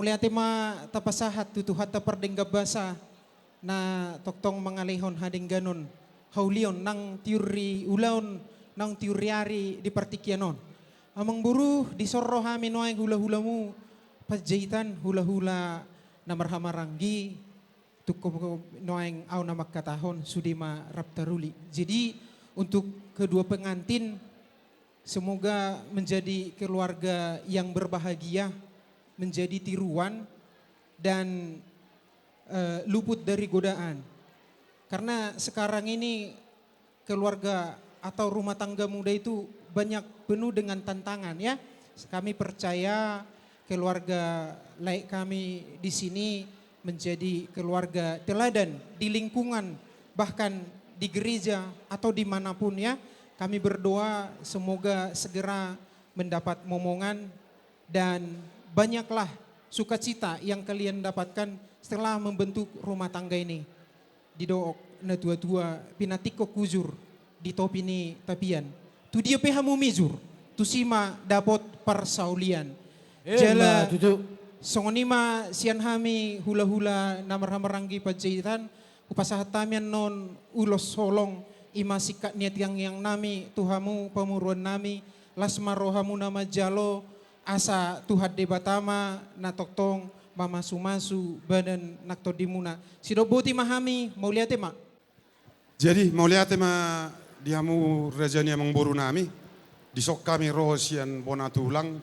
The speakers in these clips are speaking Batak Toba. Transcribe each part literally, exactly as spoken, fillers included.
Mauliate ma tapasahat tu Tuhanta pardenggan basa, na tongtong mangalehon hadengganon, haulion nang tiur ni ulaon, nang tiur ni ari di partingkian on. Amangboru, dison ro hami nuaeng hulahulamu Panjaitan, hulahula na marhahamaranggi, tungkon nuaeng ahu na mangkatahon, sude ma rap taruli. Jadi, untuk kedua pengantin, semoga menjadi keluarga yang berbahagia, menjadi tiruan, dan, eh, luput dari godaan. Karena sekarang ini keluarga atau rumah tangga muda itu banyak penuh dengan tantangan, ya. Kami percaya keluarga laek kami di sini menjadi keluarga teladan di lingkungan, bahkan di gereja atau dimanapun, ya. Kami berdoa semoga segera mendapat momongan dan banyaklah sukacita yang kalian dapatkan setelah membentuk rumah tangga ini. Didok natuatua, pinantikhon hujur di topi ni tapian. Tu dia pe hamu mijur, tusi ma dapot parsaulian. Emma tutu. Jala songon i ma sian hami hulahula na marhahamaranggi Panjaitan, hupasahat hami annon ulos holong, i ma singkat ni tangiang nami tu hamu pamoruon nami, las ma rohamuna manjalo, asa Tuhan Debata ma na tongtong mamasumasu badan nang tondimuna. Sidok boti ma hami, mauliate ma. Jadi, mauliate ma di hamu raja ni amangboru nami, dison hami ro sian bona tulang,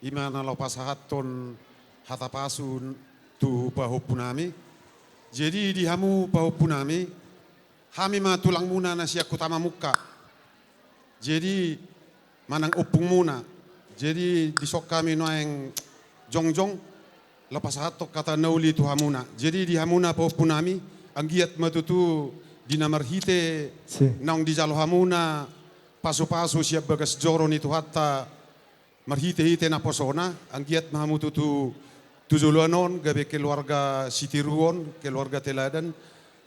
i ma na laho pasahathon hata pasu tu pahompu nami. Jadi, di hamu pahompu nami, hami ma tulangmuna na sian Huta Mamungka. Jadi, manang ompungmuna. Jadi, dison hami nuaeng jongjong, laho pasahathon hata na uli tu hamuna. Jadi, di hamuna pahompu nami, anggiat ma tutu di na marhite, si, naung dijalo hamuna pasupasu sian bagas joro ni Tuhanta, marhitehite naposona, anggiat ma hamu tutu tu joloan on gabe keluarga sitiruon, keluarga teladan,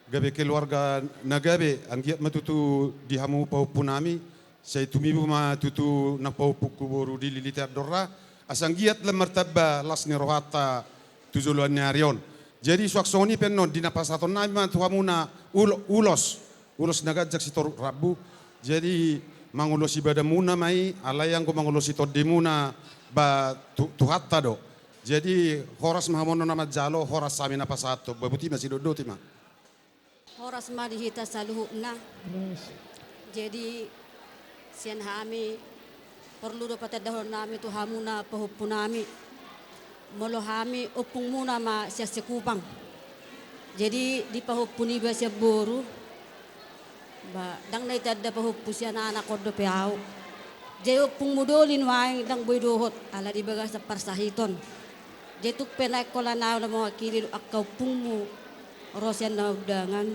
gabe keluarga na gabe, anggiat ma tutu di hamu pahompu nami, sai tumibu ma tutu nang pahompungku boru Dililite Andorra, asa anggiat lam martamba las ni rohanta tu joloan ni ari on. Jadi, suang songon i pe annon, di na pasahaton nami ma tu hamuna ulo-, ulos, ulos na ganjang sitoruk rambu. Jadi, mangulosi badanmuna ma i, alai anggo mangulosi tondimuna, ba tu-, Tuhanta do. Jadi, horas ma hamu annon na manjalo, horas hami na pasahathon, ba boti ma, sidok boti ma. Horas ma di hita saluhutna. Horas. Jadi, sian hami, porlu do patandahon nami tu hamuna pahompu nami. Molo hami ompungmuna ma sian Sekupang. Jadi, di pahompu niba sian boru, ba, ndang na itanda pahompu sian anak on dope ahu. Jadi ompungmu doli nuaeng ndang boi dohot, ala di bagasan parsahiton. Jadi tung pe naeng holan ahu na mewakili angka ompungmu ro sian na undangan,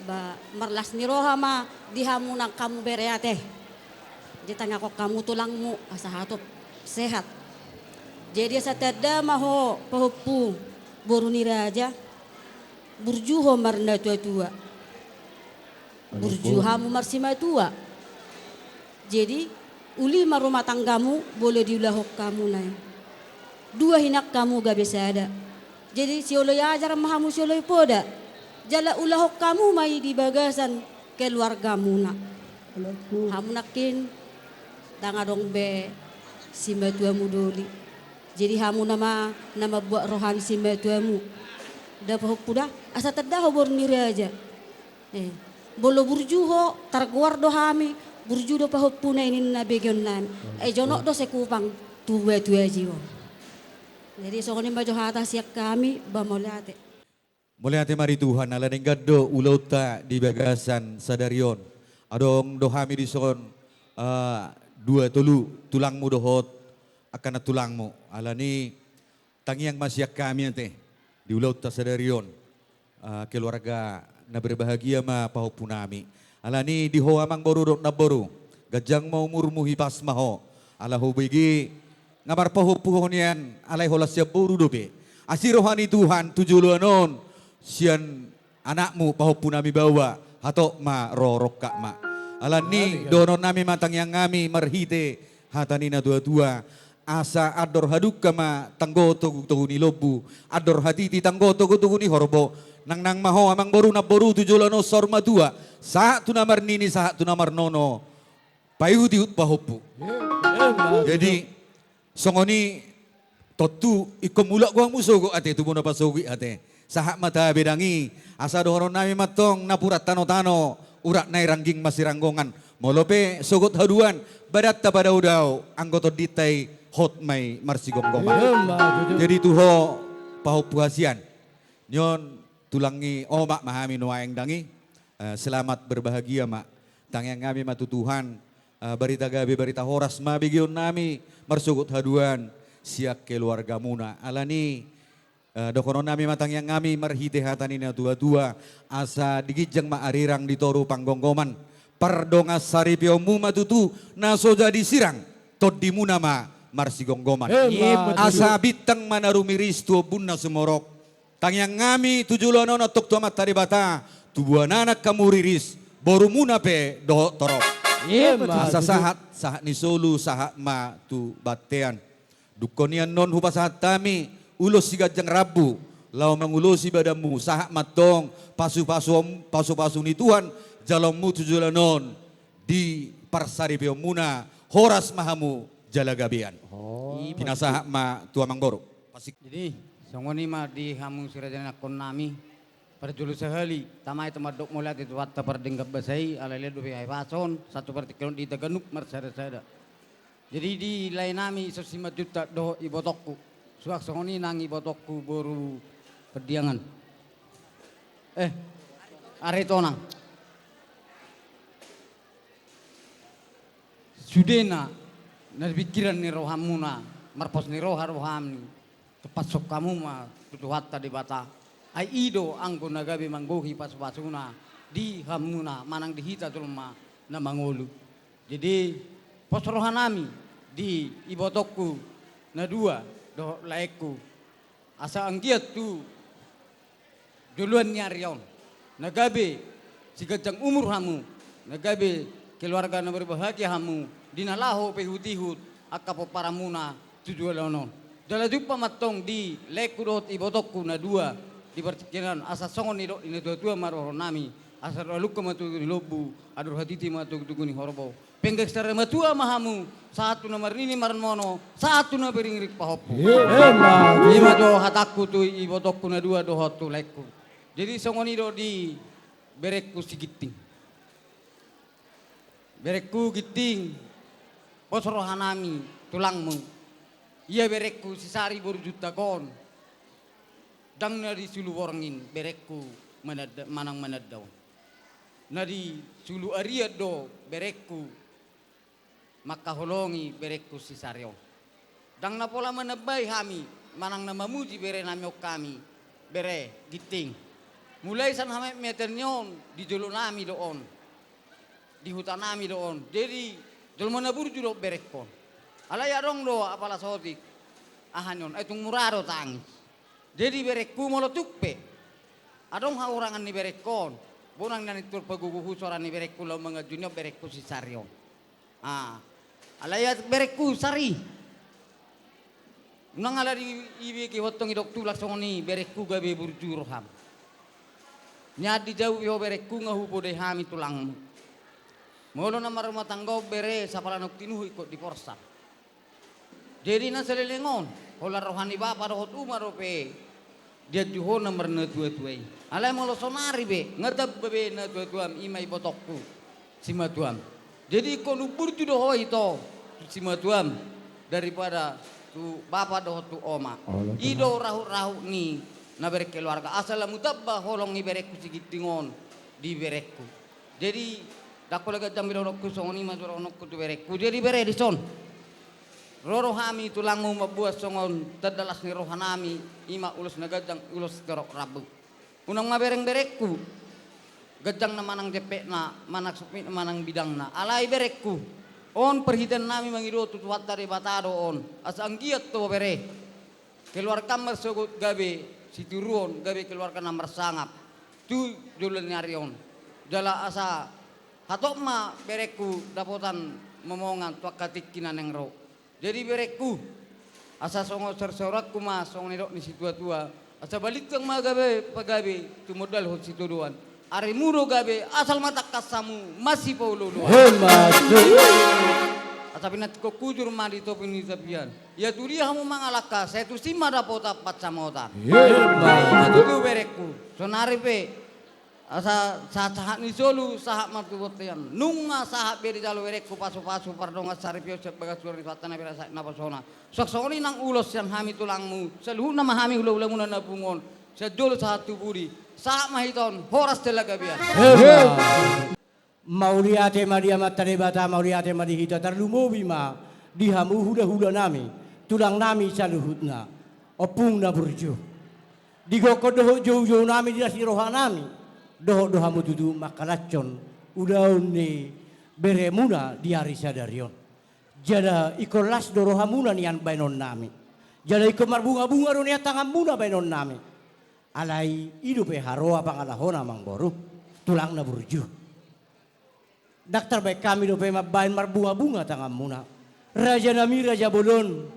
ba, marlas ni roha ma di hamu nang hamu bere ate. Jadi tangihon hamu tulangmu, asa hatop sehat. Jadi asa tanda ma ho pahompu boru ni raja, burju ho marnatuatua. Burju hamu marsimatua. Jadi, uli ma rumah tanggamu, molo diulahon hamu na i. Dua hinan hamu gabe sada. Jadi, sioloi ajar ma hamu sioloi poda. Jala ulahon hamu ma i di bagasan keluargamuna. Hamu nangkin, ndang adong be simatuamu doli. Jadi, hamu nama na mambuat roha ni simatuamu. Da pahompu da, asa tanda ho boru ni raja. Eh, molo burju ho, targoar do hami, burju do pahompuna i ninna begeon nami. Eh, jonok do Sekupang tu Batu Aji on. Jadi, songon i ma jo hata sian hami, ba mauliate. Mauliate ma di Tuhan, ala denggan do ulaonta di bagasan sadari on. Adong do hami dison, eh, dua tolu tulangmu dohot angka nantulangmu. Alani tangiang ma sian hami ate, di ulaonta sadari on. Ah, keluarga na berbahagia ma pahompu nami. Alani di ho amangboru dohot namboru, ganjang ma umurmu, hipas ma ho. Ala hubege nga marpahompu ho nian, alai holan sian boru dope. Asi roha ni Tuhan tu joloan on sian anakmu pahompu nami baoa, hatop ma ro rongkap ma. Alani dohonon nami ma tangiang nami marhite hata ni natuatua. Asa andor hadungka ma tanggo togu-togu ni lombu, andor hatiti tanggo togu-togu ni horbo. Nangnang ma ho amangboru namboru tu joloan on saur matua, sahat tu na marnini, sahat tu na marnono, paihut-ihut pahompu. Jadi, songon i, tontu ingkon mulak do hamu sogot ate, tubu na pasogot ate. Sahat ma tabe dang i, asa dohonon nami ma antong napuran tano-tano, urat nai rangging masiranggongan. Molo pe sogot haduan, badanta padao-dao, anggo tondinta i hot ma i marsigomgoman. Jadi tu ho pahompu hasian. Nion tulang ni omak ma hami nuaeng dang i. Eh, selamat berbahagia ma. Tangiang nami ma tu Tuhan, eh, barita gabe, barita horas ma begeon nami marsogot haduan sian keluargamuna. Alani, eh, dohonon nami ma tangiang nami marhite hata ni natua-tua, asa di ginjang ma arirang, di toru panggomgoman. Pardongan saripeonmu ma tutu na so jadi sirang, tondimuna ma marsigomgoman. Asa bintang ma na rumiris tu ombun na sumorop. Tangiang nami tu joloan on antong tu Amanta Debata, tubuan anak hamu riris, borumuna pe dohot torop. Asa sahat, sahat ni solu, sahat ma tu bontean. Dungkon i annon hupasahat hami ulos siganjang rambu, laho mangulosi badanmu, sahat ma antong pasu-pasu, pasu-pasu ni Tuhan, jaloonmu tu joloan on, di parsaripeonmuna, horas ma hamu jala gabean. Pinasahat ma tu amangboru. Jadi, songon i ma di hamu siraja ni anakkon nami, parjolo sahali, tama i tu mandok mauliate tu Tuhanta pardenggan basa i, alai lean dope hahipason, sahat tu partingkian on di hita ganup marsada-sada. Jadi di lae nami Ison Simanjuntak dohot ibotongku, suang songon i nang ibotongku boru Pandiangan. Eh, Aritonang. Sudena, na di pingkiran ni rohamuna, marpos ni roha do hami, tumpashon hamu ma tu Tuhanta Debata. Ai i do anggo na gabe manggohi pasu-pasuna di hamuna, manang di hita jolma na mangolu. Jadi, pos roha nami di ibotongku na dua dohot laengku. Asa anggiat tu joloan ni ari on, na gabe siganjang umur hamu, na gabe keluarga na berbahagia hamu, di na laho paihut-ihut angka pomparanmuna tu joloan on. Jala jumpa ma antong di laengku dohot ibotongku na dua di partingkian on, asa songon nidok ni natua-tua ma dohonon nami, asa andor hadungka ma togu-togu ni lombu, andor hatiti ma togu-togu ni horbo. Pengge sarimatua ma hamu, sahat tu na marnini marnono, sahat tu na piring-iring pahompu. Ima jo hatangku tu ibotongku na dua dohot tu laengku. Jadi songon i do di berengku si Ginting. Berengku Ginting, pos roha nami tulangmu. Ia berengku si Sari boru Juntak on. Ndang na di sulu borngin berengku mananda, manang mananda on. Na di sulu arian do berengku mangkaholongi berengku si Sari on. Ndang na pola manambai hami, manang na mamuji bere nami on hami, bere Ginting. Mulai sian hametmetean ni on, di jolo nami do on. Di huta nami do on. Jadi, jolma na burju do berengkon. Alai adong do apala saotik. Aha ni on, ai tung mura do tangis. Jadi berengku molo tung pe adong hahurangan ni berengkon, bonang na nintuhon pagogohu sora ni berengku laho manganju ni on berengku si Sari on. Ah, alai berengku Sari. Unang ala di ibege ho antong didok tulang songon i, berengku gabe burju roham. Nian di jabu pe ho berengku nga hupodai hami tulangmu. Molo na marrumah tangga on bere, sapala naung tinuhuk ingkon diporsang. Jadi na saleleng on, holan roha ni bapa dohot uma dope dianju ho na marnatuatua i. Alai molo sonari be, nga tamba be natuatuam, ima ibotongku simatuam. Jadi ingkon umburju do ho ito tu simatuam daripada tu bapa dohot tu oma. I do rahut-rahut ni na berkeluarga. Asa lam hutamba holong ni berengku si Ginting on di berengku. Jadi, ndang pola ganjang be dohononku, songon i ma dohononku tu berengku. Jadi bere, dison ro do hami tulangmu mamboan songon tanda las ni roha nami, ima ulos na ganjang, ulos torop rambu. Unang ma bereng-berengku ganjangna manang jempekna, manang sumpitna, manang bidangna. Alai berengku, on parhitean nami mangido tu Tuhanta Debata do on. Asa anggiat ho bere, keluargam marsogot gabe sitiruon, gabe keluarga na marsangap tu joloan ni ari on. Jala asa hatop ma berengku dapotan momongan tu angka tingki na naeng ro. Jadi berengku, asa songon saursaurangku ma songon nidok ni situatua, asa balintang ma gabe pagabe tumundalhon sitadoan. Arimu do gabe, asal ma tangkas hamu masipaolooloan. Emma tutu. Asa pinantikhon hujur ma di topi ni tapian. Ia tudia hamu mangalangka, sai tusi ma dapotan pansamotan. Emma tutu berengku. Saonari pe, asa sahat-sahat ni solu, sahat ma tu bontean. Nunga sahat be dijalo berengku pasupasu pardongan saripeon sian bagas joro ni Tuhanta na pinarasa naposona. Suang songon i nang ulos sian hami tulangmu, saluhutna ma hami hulahulamuna na pungu on, sian jolo sahat tu pudi, sahat ma hita on horas jala gabe. Emma. Mauliate ma di Amanta Debata, mauliate ma di hita, tarlumobi ma di hamu hulahulanami, tulangnami saluhutna, ompung na burju. Di gokhon dohot joujounami, di las ni rohanami, dohot do hamu tutu mangkalashon ulaon ni beremuna di ari sadari on. Jala ingkon las do rohamuna nian baenonnami. Jala ingkon marbungabunga do nian tanganmuna baenonnami. Alai i dope haroa pangalahona, amangboru, tulang na burju. Ndang tarbaen hami dope mambaen marbungabunga tanganmuna. Rajanami raja bolon,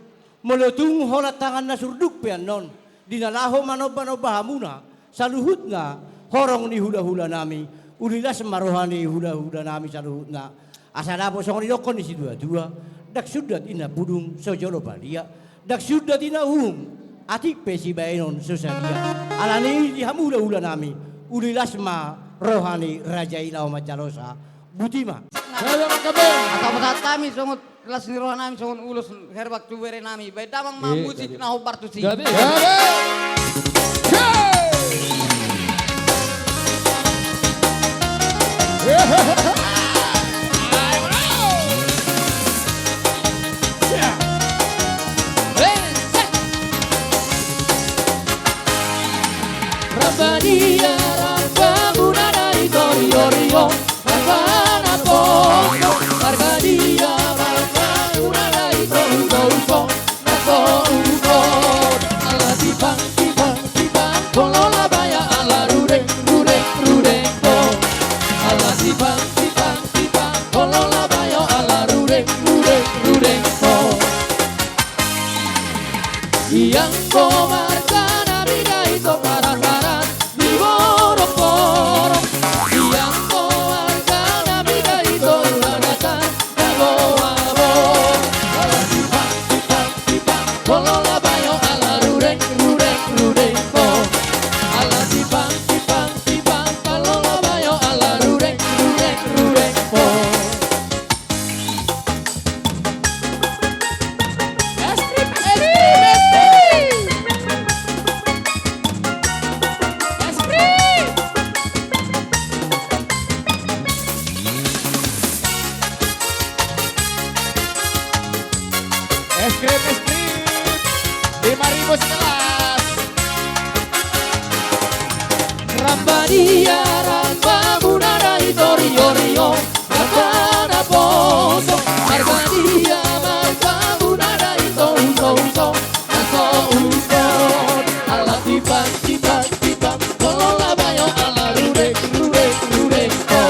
molo tung holan tangan na surduk pe annon, di na laho manombanomba hamuna saluhutna horong ni hulahulanami, uli las ma roha ni hulahulanami saluhutna. Asa dapot songon nidokhon ni situatua, ndang sundat inna pudung so jolo palia, ndang sundat inna uhum, atik pe sibaenon so sadia. Alani i di hamu hulahulanami, uli las ma roha ni raja i laho manjalosa. Botima. Asa pasahat hami songon las ni rohanami songon ulos herbak tu berenami. Baen damang ma musik na hombar tusi. Jadi. Ramba dia, ramba muna na i torio rio, ramba na poso. Marga dia, marga muna na i torio rio, na so ugo. Ala tipang, tipang, tipang, kolo labaya ala rudeng, rudeng, rudeng, po. Ala tipang, tipang, tipang, kolo labaya ala rudeng, rudeng, rudeng, po. Ianggo marga na mida ito parasaran di borok-borok. Ianggo marga na mida ito ibaratkan na goa bo. Ala tipang, tipang, tipang, kolo labaya ala rudeng, rudeng, rudeng, po. Ala tipang, tipang, tipang, kolo labaya ala rudeng, rudeng, rudeng, po. Es krim, es krim, es krim. Es krim. Es krim, es krim. Lima ribu segelas. Ramba dia, ramba muna na i torio rio, ramba na poso. Marga dia, marga muna na i torio rio, na so ugo. Ala tipang, tipang, tipang, kolo labaya ala rudeng, rudeng, rudeng, po.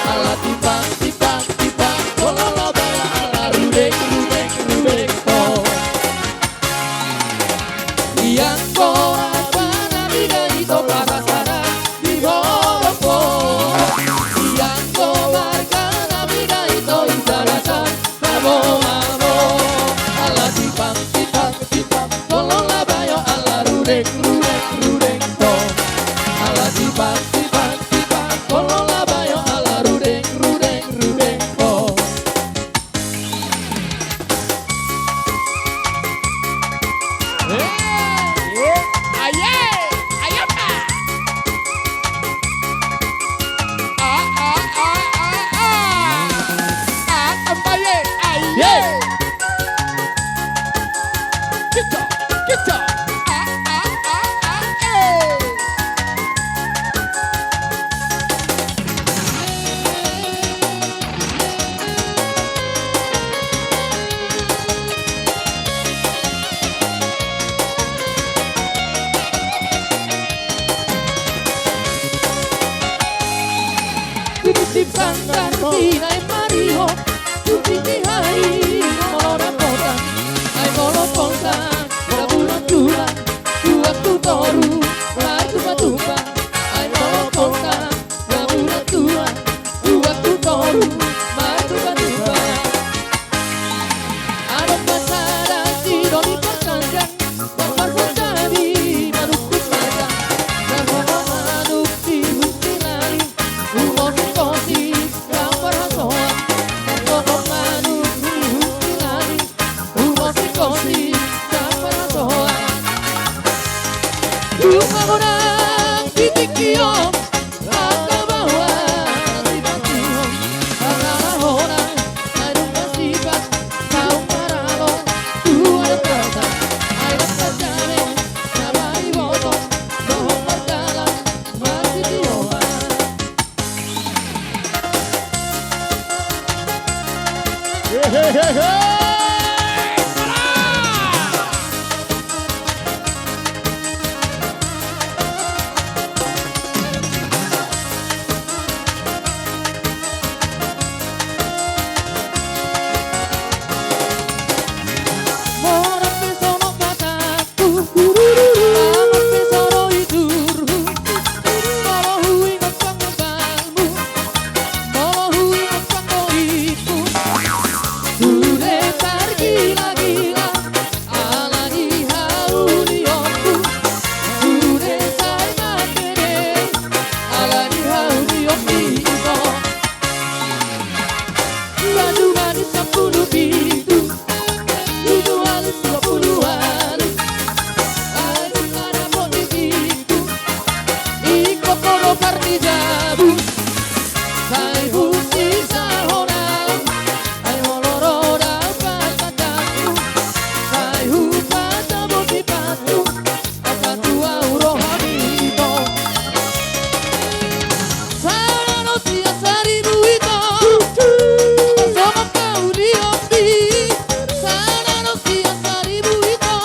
Ala tipang, tipang, tipang, kolo labaya ala rudeng, rudeng, rudeng, po. Ianggo marga na mida ito parasaran di borok-borok. Ianggo marga na mida ito ibaratkan na goa bo. Ala tipang, tipang, tipang, kolo labaya ala rudeng, rudeng, rudeng, po. Ala tipang, tipang, tipang, kolo labaya ala rudeng, rudeng, rudeng, po. Di sanggar tina i Mario, tu tingki hari molo dapotan toru martupa-tupa, ai molo pongka na bulan tua, buat tu toru martupa-tupa. Adong ma sada sidoli partanjang, na marsantabi manungkun mata, na songon manuk di hunti lali, umosik-osik na marhasoan, na songon manuk di hunti lali, umosik-osik na marhasoan. Dung magodang di tingki on, angka baoa na sipaihon, angka baoa na dung masipat, naung maralo tu adat Batak, ai dapot dame na maiboto dohot mardalan marsitiongan. Hehehe. Molo pe songon batak Molo huingot panggabeanmu, molo huingot panggabeanmu, sude targila-gila ala ni haulianmu, sude sai mandele ala ni haulianmu. Batu Manis sampulu pitu, Batu Alis dua pulu ualu, ai dung adong di tingkiku, ingkon ho do parnijabu, sai husisahonon au, ai molo ro dapat tandanmu, sai hupataboti pathu, asa tu au roham ito. Sada do sian saribu ito, songon haulianmi. Sada do sian saribu ito,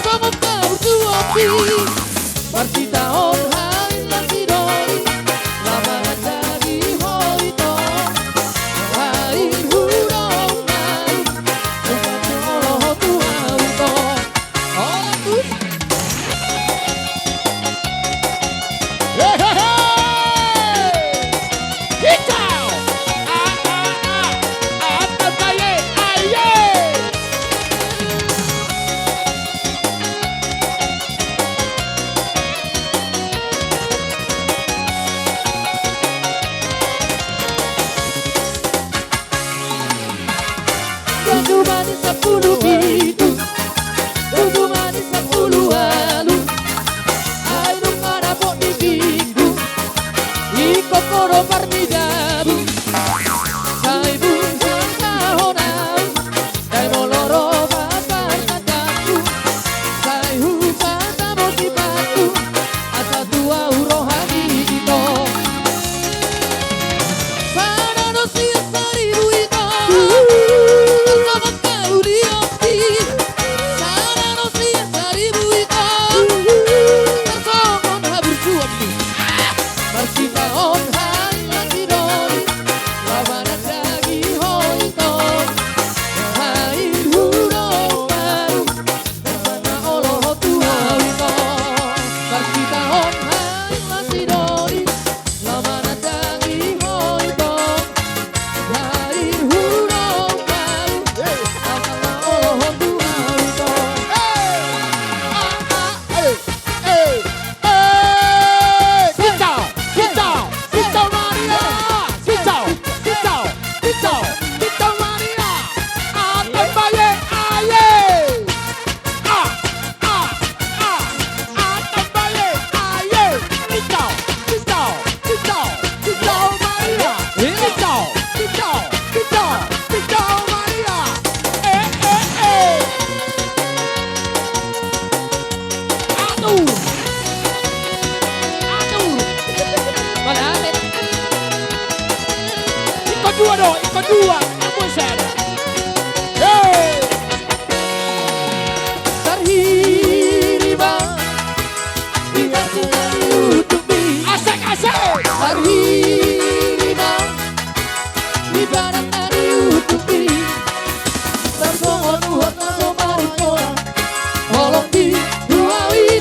songon haburjuonmi. Parsitaon hain na sidoli, lapanan daging ho ito. Hain hudomu, molo ho tu au ito. Batu Manis sampulu pitu, Batu Manis sampulu ualu, ai dung adong di tingkiku, ingkon ho do parnijabu, sai husisahonon au, ai molo ro dapat tandanmu, sai hupataboti pathu, asa tu au roham ito. Sada do sian saribu ito, songon haulianmi. Sada do sian saribu ito, songon haburjuonmi. Parsitaon hain na sidoli, lapanan daging ho ito. Hain hudomu, molo ho tu au ito. Parsitaon hain na sidoli, lapanan daging ho ito. Hain hudomu, molo ho tu au ito. Kicau, kicau, kicau Maria. Kicau, kicau, kicau, kicau Maria. Atam baye aye. Ah, ah, ah. Atam baye aye. Kicau, kicau, kicau, kicau Maria. Kicau, kicau, kicau, kicau Maria. Eh, eh, eh. Atur. Atur. Balalet. Ingkon dua do, ingkon dua. Ampun sada. Hei. Tarhiri ma di batu na di ututmi. Asik, asik. Tarhiri ma di badan na di ututmi. Tarsongon uhot na so marpola. Holong di dua i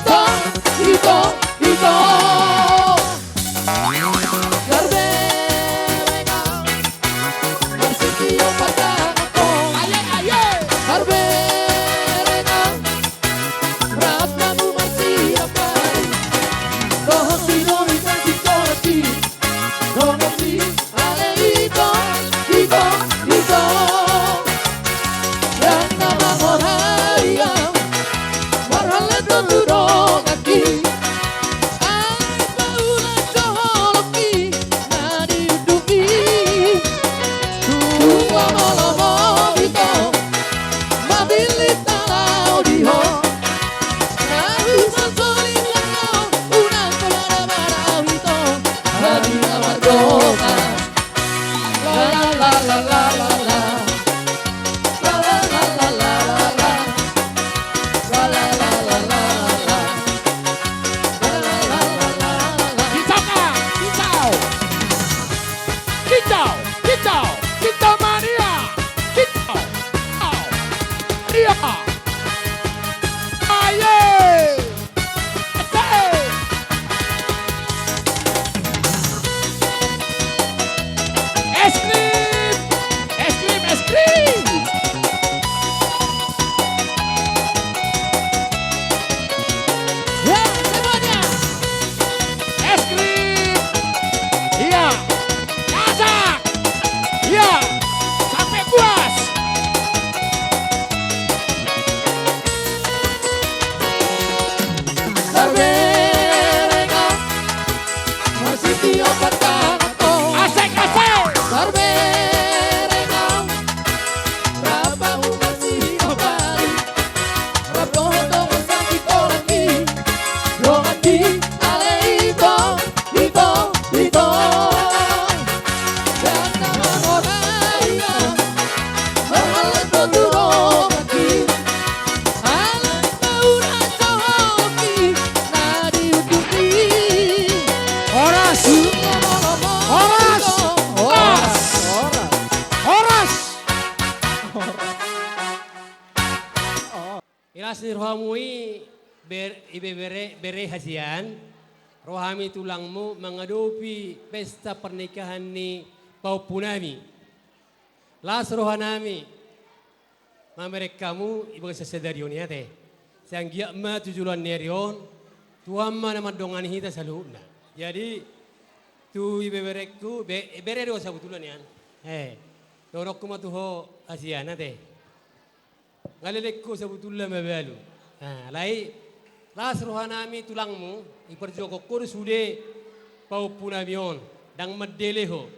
ni rohamu i ber-, ibebere, bere hasian, rohami tulangmu mangadopi pesta pernikahan ni pahompunami. Las rohanami mamereng hamu i bagas sadari on i ate. Sai anggiat ma tu joloan ni ari on, Tuhan ma na mandongani hita saluhutna. Jadi, tu ibeberengku, be-, bere do sabutulna nian. He, dohononku ma tu ho hasian ate. Nga lelengku sabutulna mabalu. Nah, alai las rohanami tulangmu, iparjuangkon ho do sude pahompunami on, ndang mandele ho.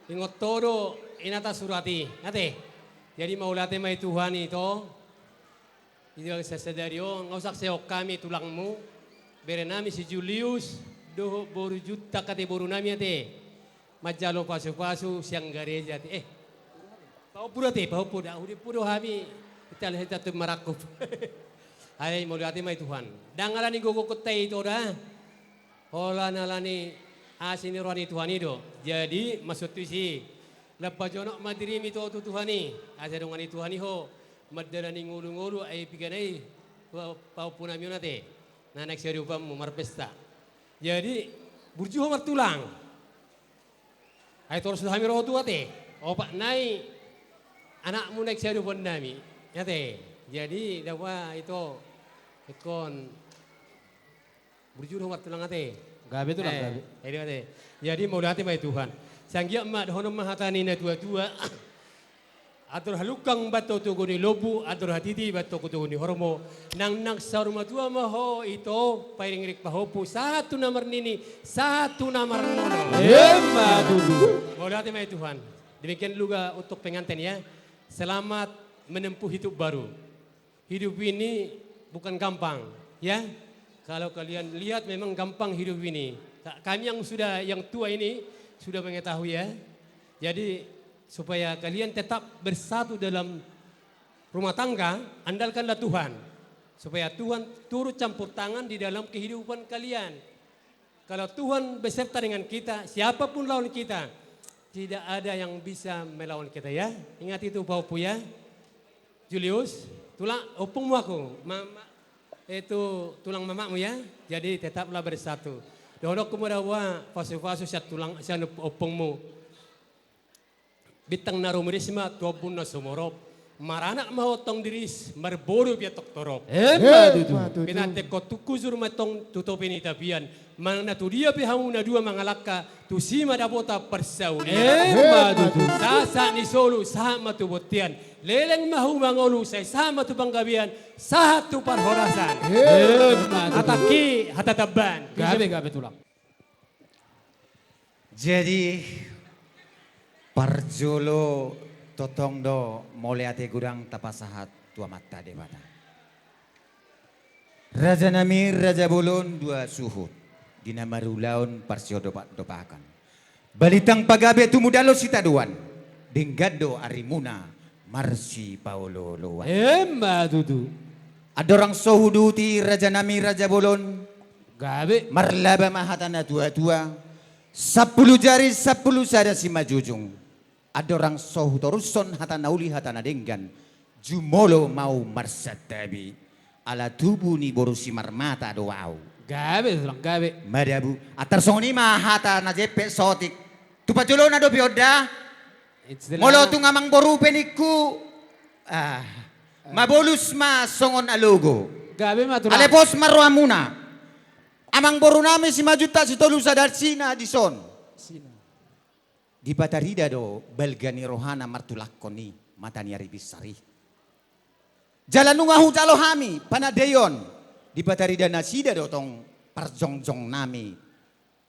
Ingot ho do i na tasurat i, ate. Jadi mauliate ma di Tuhan ito, di bagas sadari on, nga usah sehon hami tulangmu, berenami si Julius, dohot boru Juntak ate borunami ate. Manjalo pasupasu sian gareja ate. Eh, pahompu do ate, pahompu da, hudimpu do hami, ita, ita tu marangkup. Alai mauliate ma di Tuhan. Ndang alani gogo hita ito da. Holan alani asi ni roha ni Tuhan i do. Jadi, maksud tu si, lam pajonok ma dirim ito tu Tuhan i. Asa dongani Tuhan i ho, mandalani ngolu-ngolu, ai piga na i, pa-, pahompunami on ate. Na naeng siadopanmu marpesta. Jadi, burju ho martulang. Ai torus do hami ro tu ate. Opat nai anakmu naeng siadopannami. Ate. Jadi, dapa ito, ingkon burju do ho martulang ate. Gabe tulang, eh, gabe. Jadi ate. Jadi mauliate ma di Tuhan. Sai anggiat ma dohonon ma hata ni natua-tua. Andor halungkang bahen togu ni lombu, andor hatiti bahen togu ni horbo. Nang, nang saur matua ma ho ito, pairing-iring pahompu, sahat tu na marnini, sahat tu na marnono. Emma tutu. Mauliate ma di Tuhan. Demikian juga untuk pengantin ya. Selamat menempuh hidup baru. Hidup ini bukan gampang, ya. Kalau kalian lihat memang gampang hidup ini. Ka-, kami yang sudah, yang tua ini sudah mengetahui, ya. Jadi, supaya kalian tetap bersatu dalam rumah tangga, andalkanlah Tuhan. Supaya Tuhan turut campur tangan di dalam kehidupan kalian. Kalau Tuhan beserta dengan kita, siapapun lawan kita, tidak ada yang bisa melawan kita, ya. Ingat itu, pahompu, ya. Julius, tulang, ompungmu aku, ma-, ma-, itu tulang mamakmu, ya. Jadi tetaplah bersatu. Dohononku ma da ua, pasu-pasu sian tulang, sian op-, ompungmu. Bintang na rumiris ma tu ombun na sumorop. Maranak ma ho tong diris, marboru pe antong torop. Emma tutu. Emma tutu. Pinantikhon tung hujur ma antong tu topi ni tapian. Manang na tu dia pe hamu na dua mangalangka, tusi ma dapotan parsaulian. Emma tutu. Sahat-sahat ni solu, sahat ma tu bontean. Leleng ma hamu mangolu, sai sahat ma tu panggabean, sahat tu parhorasan. Emma tutu. Hatangki, hata tamban. Gabe, gabe tulang. Jadi, parjolo tongtong do mauliate godang tapasahat tu Amanta Debata. Rajanami, raja bolon, dua suhut, di na marulaon parsidopak-dopakan. Balintang pagabe tumundalhon sitadoan, denggan do arimuna marsipaolo-oloan. Emma tutu. Andorang so huduti rajanami raja bolon. Gabe. Marlaba ma hata na tua-tua. Sampulu jari, sampulu sada simanjujung. Andorang so hutorushon hata na uli, hata na denggan. Jumolo ma ahu marsantabi. Ala tubu ni boru Simarmata do ahu. Gabe, tulang, gabe. Madabu. Antar songon i ma hata na jempek saotik. Tu parjolona dope on da. Molo tung amangboru pe ningku, ah, mabolus ma songon alogo. Gabe ma tulang. Alai pos ma rohamuna. Amangborunami Simanjuntak Sitolusadarsina dison. Sina. Dipatarida do balga ni rohana martulangkon i mata ni ari binsar i. Jala nunga hujalo hami panandaion, dipatarida nasida do tong parjongjongnami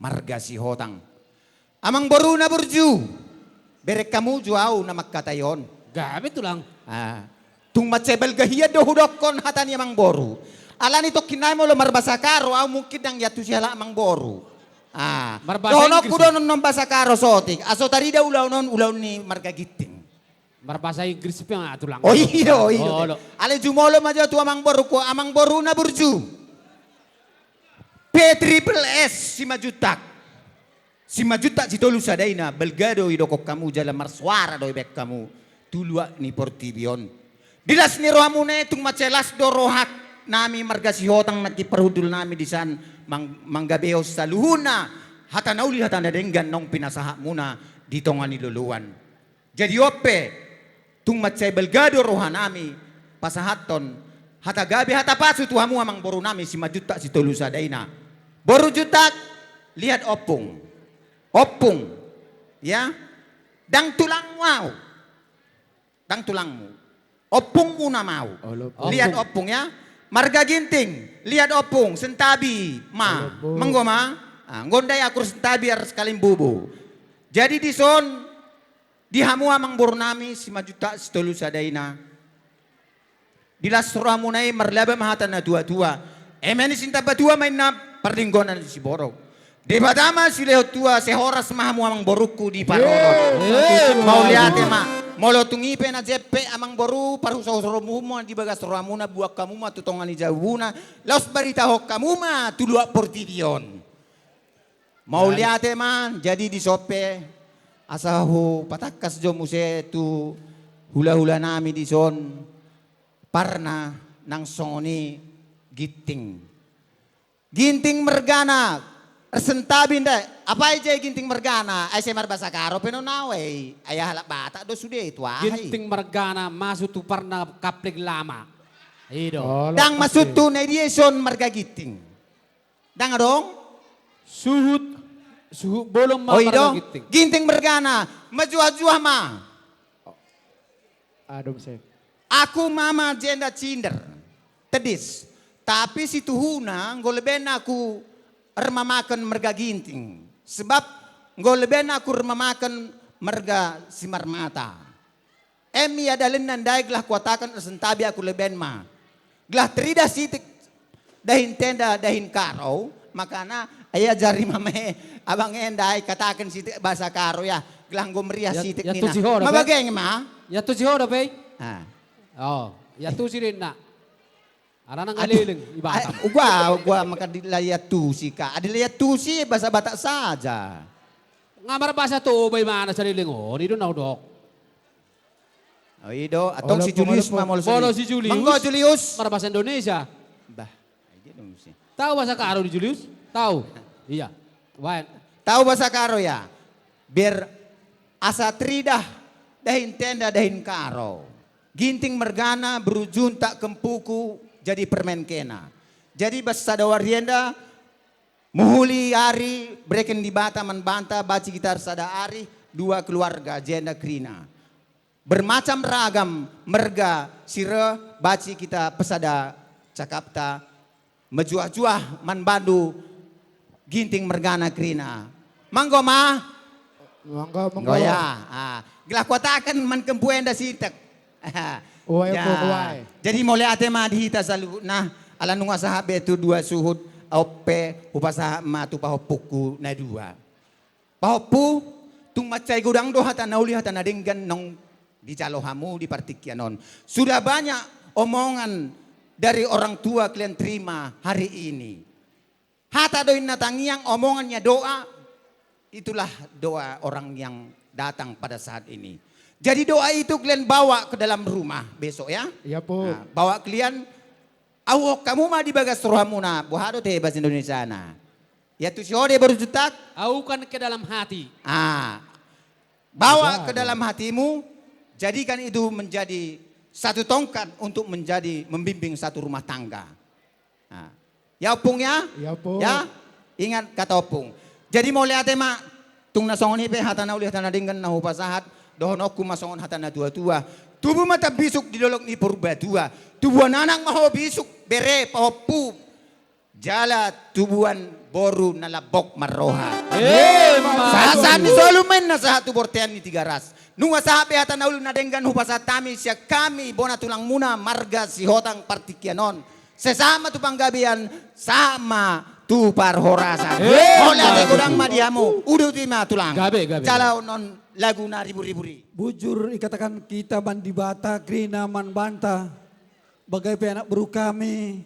marga Sihotang. Amangboru na burju, bereng hamu jo ahu na mangkatai on. Gabe tulang. Ah, tung mansai balga hian do hudokkon hata ni amangboru. Alani tongkin nai molo marbasa Karo, ahu mungkin ndang iantusi halak amangboru. Ah, dohononku do nonnon basa Karo saotik. Aso tarida ulaon on, ulaon ni marga Ginting. Marbasa Inggris pe ma tulang. Oh, iyo, iyo. Alai jumolo ma jo tu amangboruku, amangboru na burju. P triple S Simanjuntak. Simanjuntak Sitolusadaina, balga do didokkon hamu jala marsoara do dibaen hamu tu luat ni portibi on. Di las ni rohamuna i tung mansai las do rohak. nami marga Sihotang nangkin parhundul nami di san mang-, manggabehon saluhutna hata na uli hata na denggan naung pinasahatmuna di tonga ni loloan. Jadi on pe, tung mansai balga do roha nami pasahathon hata gabe hata pasu tu hamu amang boru nami Simanjuntak Sitolu Sada Ina. Boru Juntak, liat ompung. Ompung, ya. Ndang tulangmu au. Ndang tulangmu. Ompungmu nama au. Olo, ompung. Liat ompung, ya. Marga Ginting, liat ompung, Sentabi ma. Olo, ompung. Manggo ma. Ah, ngondai akur Sentabi ar sakalimbubu. Jadi dison, di hamu amang boru nami Simanjuntak Sitolu Sada Ina, di las rohamuna i marlaba ma hata na tua-tua. Eme ni Sintambatua ma inna pardengganan ni siborok. Debata ma silehon tua, sai horas ma hamu amang borungku diparorot. Yeay. Mauliate ma. Molo tung i pe na jempek amang boru, parhusa-husaonmuna di bagas rohamuna, buan hamu ma tu tonga ni jabuna, laos baritahon hamu ma tu luat portibi on. Mauliate ma. Jadi dison pe, asa hupatangkas jo muse tu hula-hula nami dison, parna nang songon i Ginting. Ginting mergana, Sentabi ndai, apai jei Ginting mergana, ai sai marbahasa Karo pe non au ai, ai halak Batak do sude tu aha i. Ginting mergana masuk tu parna kapling lama. I do. Ndang masuk tu na dia dison marga Ginting. Ndang adong? Suhut, suhut bolon ma. Oh, i do. Ginting. Ginting mergana, majuah-juah ma. Adong se. Aku mama jenda cinder. Tedis. Tapi situhuna, nggo leben aku ermamaken merga Ginting. Sebab, nggo leben aku ermamaken merga Simarmata. Eme ia dalanna ndai gelah kuataken Sentabi aku leben ma. Gelah teridah sitik dahin tenda dahin karo, makana ia jari mame abang enda ai kataken sitik bahasa Karo ya. Gelah nggo meriah sitik nina. Mabageng ma. Ia tu si hodo pe. Ah. Oh, ia tu si rinna. Arana ngaleleng ibarat. Gua, gua maka dilaiat tusi ka. Dilaiat tusi bahasa Batak saja. Nga marbahasa Toba imana saleleng on, i do na hudok. Oh, i do, antong si Julius ma molo si Julius. Manggo Julius. Marbahasa Indonesia. Bah. Tahu bahasa Karo di Julius? Tahu. Iya. Baen. Tahu bahasa Karo ya. Biar asa teridah dahin tenda dahin karo. Ginting mergana berujung tak kempuku jadi permen kena. Jadi bas sada wari enda muhuli ari bereken Debata man banta baci kita sada ari dua keluarga jenda kerina. Bermacam ragam merga sire baci kita pesada cakapta. Mejuah-juah man bandu Ginting mergana kerina. Manggo ma. Manggo, manggo. Manggo ya. Ah, gelah kuataken man kempu enda sitik. Uai, ya. Uai. Jadi mauliate ma di hita saluhutna, ala nunga sahat be tu dua suhut, on pe hupasahat ma tu pahompungku na dua. Pahompu, tung mansai godang do hata na uli hata na denggan naung dijalo hamu di partingkian on. Sudah banyak omongan dari orang tua kalian terima hari ini. Hata do inna tangiang, omongannya doa, itulah doa orang yang datang pada saat ini. Jadi doa itu kalian bawa ke dalam rumah besok ya. Iya, Pu. Nah, bawa kalian, auhon hamu ma di bagas rohamuna, boha do te bahasa Indonesiana. Ya tu si hode baru jutak. Aukan ke dalam hati. Ah. Bawa ke dalam hatimu, jadikan itu menjadi satu tongkat untuk menjadi membimbing satu rumah tangga. Nah, ya ompung ya? Ya, ompung. Ya, ingat kata ompung. Jadi mauliate ma, tung na songon i pe hata na uli hata na denggan na hupasahat, dohononku ma songon hata na tua-tua. Tubu ma tambisuk di dolok ni Purbatua. Tubuan anak ma ho bisuk, bere, pahompu. Jala tubuan boru na lambok marroha. Eh, sahat-sahat ni solu ma inna sahat tu bortean ni Tigaras. Nunga sahat be hata na uli na denggan hupasahat hami sian hami bona tulangmuna marga Sihotang partingkian on. Sai sahat ma tu panggabean, sahat ma tu parhorasan. Eh, mauliate godang ma di hamu. Uduti ma tulang. Gabe, gabe. Jala on lagu na ribur-ribur i. Bujur ikatakan hita man Debata kerina man banta. Bagai pe anak boru hami.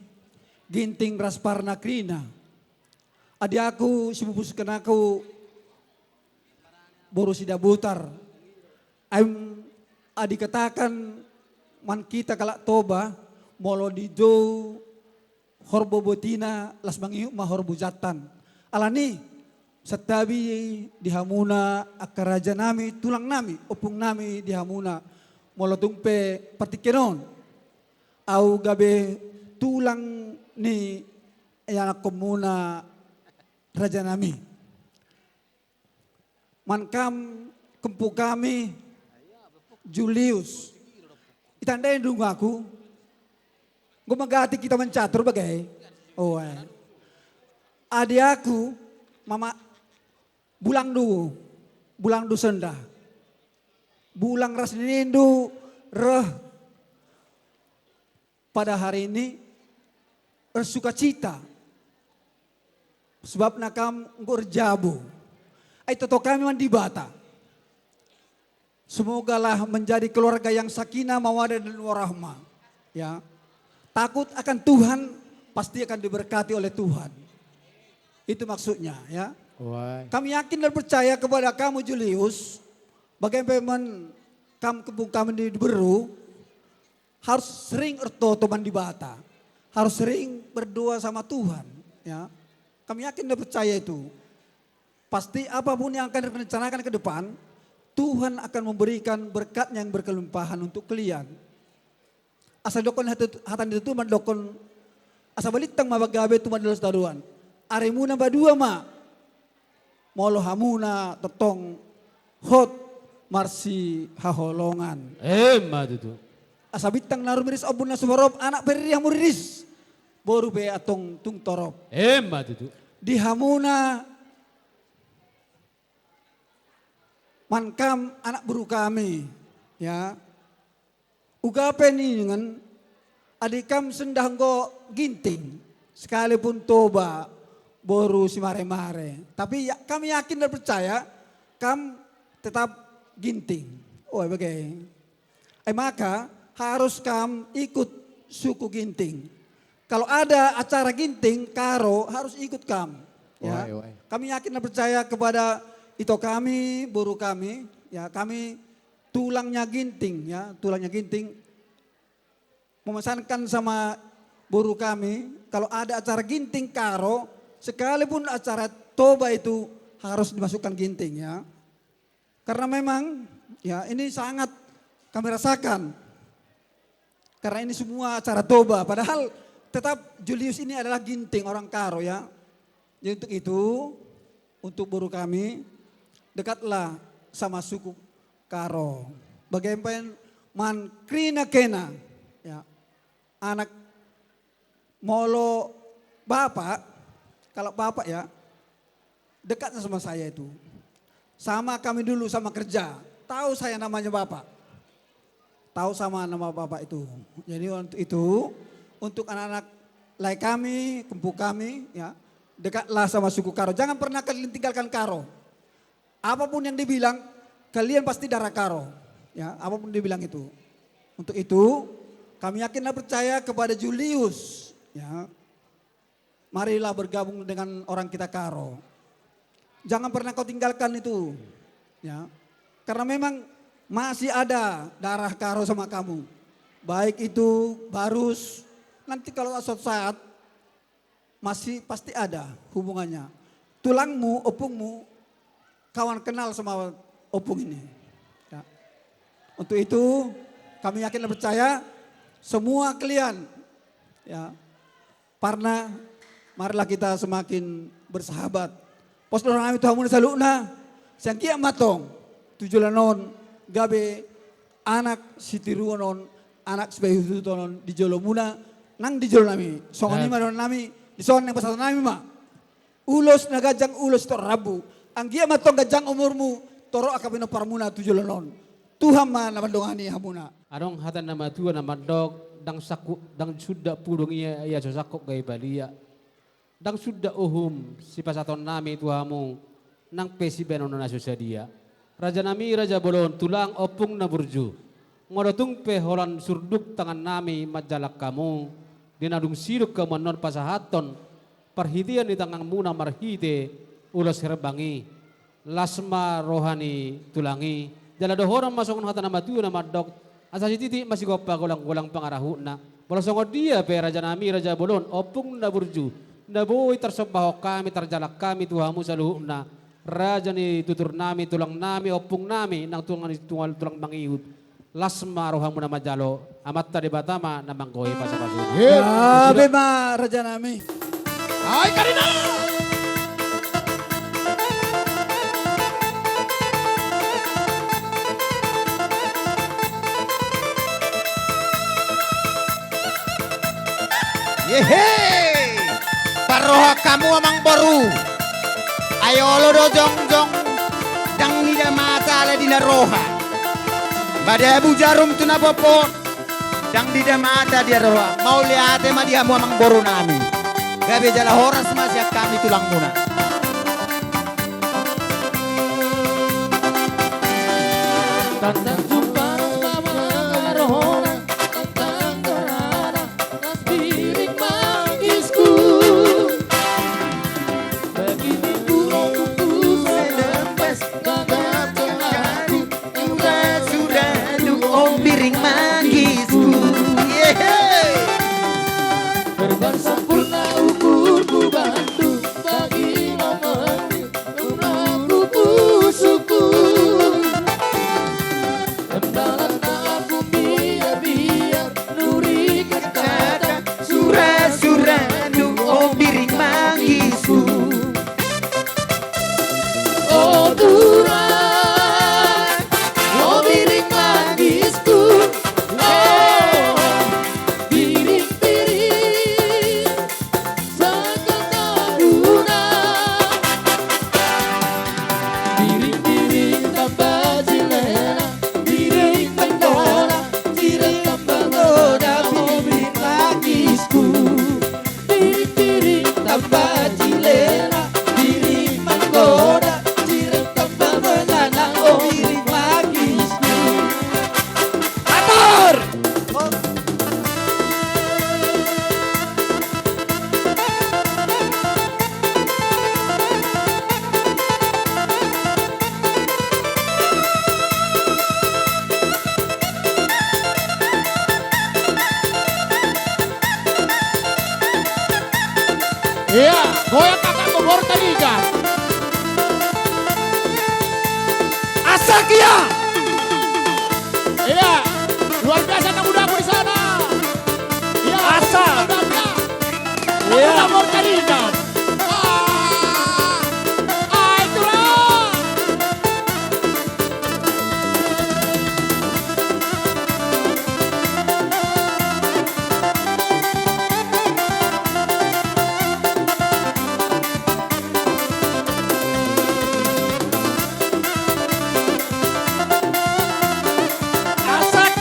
Ginting ras parna kerina. Adi aku sipupusken aku boru Sidabutar. Ai adi katakan man hita halak Toba, molo di jou horbo botina, las mangihut ma horbo jantan. Alani, santabi di hamuna angka raja nami, tulang nami, ompung nami di hamuna. Molo tung pe partingkian on, au gabe tulang ni ianakhonmuna raja nami. Mankam kempu kami Julius. Itandai dungaku. Gue magati kita mencatur bagai. Oh, eh. Adi aku, mama, bulang du, bulang du sendah. Bulang ras nindu reh pada hari ini bersukacita. Sebab nakam enggo erjabu. Ai toto kami mandibata. Semogalah menjadi keluarga yang sakinah, mawadah dan warahmah. Ya. Takut akan Tuhan, pasti akan diberkati oleh Tuhan. Itu maksudnya, ya. Wai. Kami yakin dan percaya kepada kamu, Julius. Bagaimana kam kempu kami di Beru, harus sering ertoto mandibata, harus sering berdoa sama Tuhan, ya. Kami yakin dan percaya itu. Pasti apapun yang akan direncanakan ke depan, Tuhan akan memberikan berkatnya yang berkelimpahan untuk kalian. Asa dokkon hata, hata ni tutu mandokkon, asa balintang ma panggabean tu mandola sitadoan. Arimuna madua ma. Molo hamuna tongtong hot marsihaholongan. Emma tutu. Asa bintang na rumiris, ombun na suborop, anak pe riri hamu riris. Boru pe antong tung torop. Emma tutu. Di hamuna mankam anak boru kami, ya. Uga pe ningan, adi kam sendah anggo Ginting, sekalipun Toba, boru Simaremare. Tapi ya, kami yakin dan percaya, kam tetap Ginting. Oh, bagai. Eh, maka harus kam ikut suku Ginting. Kalau ada acara Ginting, Karo, harus ikut kam. Ya. Wai, wai. Kami yakin dan percaya kepada ito kami, boru kami, ya, kami tulangnya Ginting, ya, tulangnya Ginting. Memesankan sama boru kami, kalau ada acara Ginting Karo, sekalipun acara Toba itu harus dimasukkan Ginting, ya. Karena memang, ya, ini sangat kami rasakan. Karena ini semua acara Toba, padahal tetap Julius ini adalah Ginting, orang Karo, ya. Jadi untuk itu, untuk boru kami, dekatlah sama suku Karo. Bagaimana man krina kena, ya. Anak molo bapak, kalau bapak, ya, dekatnya sama saya itu. Sama kami dulu sama kerja. Tahu saya namanya bapak. Tahu sama nama bapak itu. Jadi untuk itu, untuk anak-anak lae kami, kempu kami, ya, dekatlah sama suku Karo. Jangan pernah kalian tinggalkan Karo. Apapun yang dibilang, kalian pasti darah Karo. Ya, apapun dibilang itu. Untuk itu, kami yakin dan percaya kepada Julius. Ya. Marilah bergabung dengan orang kita Karo. Jangan pernah kau tinggalkan itu. Ya. Karena memang masih ada darah Karo sama kamu. Baik itu Barus, nanti kalau suatu saat masih pasti ada hubungannya. Tulangmu, ompungmu, kawan kenal sama ompung ini. Ya. Untuk itu, kami yakin dan percaya semua kalian, ya, Parna, marilah kita semakin bersahabat. Pos do roha nami tu hamu na saluhutna, sai anggiat ma antong tu joloan on gabe anak sitiruon on, anak sipaihut-ihuton on di jolomuna, nang di jolo nami. Songon i ma dohonon nami, dison naeng pasahaton nami ma. Ulos na ganjang, ulos sitorop rambu. Anggiat ma antong ganjang umurmu, torop angka pinomparmuna tu joloan on. Tuhan ma na mandongani hamuna. Adong hata ni na matua na mandok, ndang sangkut, ndang sundat pudung ia, ia so sangkut gabe balia. Ndang sundat uhum sipasahaton nami tu hamu, nang pe sibahenon na so sadia. Raja nami, raja bolon, tulang, ompung na burju. Molo tung pe holan surduk tangan nami manjalang hamu, di na dung sidung hamu annon pasahathon, parhitean ni tanganmuna marhite ulos herbang i, las ma roha ni tulang i, jala dohonon ma songon hata na matua na mandok, asa sititi ma sigompa, golang-golang pangarahutna. Molo songon dia pe raja nami, raja bolon, ompung na burju, na boi tarsombahon hami, tarjalang hami tu hamu saluhutna, raja ni tutur nami, tulang nami, ompung nami, nang tulang, tulang, tulang mangihut. Las ma rohamuna manjalo, Amanta Debata ma na manggohi pasupasuna. Gabe ma raja nami. Ai karina. Yehe! Parrohahon hamu amangboru. Ai olo do jongjong, ndang nida mata alai di na roha. Madabu jarum tu na popot, ndang nida mata di na roha. Mauliate ma di hamu amangboru nami. Gabe jala horas ma sian hami tulangmuna. Tanda jumpa na mangarohona, tanda gerana, las biring manggisku. Bagi ni burung tu sedang pas, gagap tengahku, surat-suratku, o biring manggisku. Yehe! Berban sampurna ukurku bantu, bagi mamani, Nunga rupu suku. Embalan tanganku biar-biar, nuri kecata, sura-sura, nu o biring manggisku. O Tuhan, o biring manggisku. O biring-biring. Biring-biring tamba jilena, biring tamba goda, jilena tamba goda, biring manggisku. Biring-biring tamba jilena, biring manggoda, jilena tamba goda, o biring manggisku. Atur! Ia, goyang kakak, gogor tariga. Asak ia. Iya, luar biasa tamu dapur di sana. Iya, asa. Iya. Tamu dapur. Iya. Tamu dapur tadi, Kang. Ah, ah, itulah. Asak.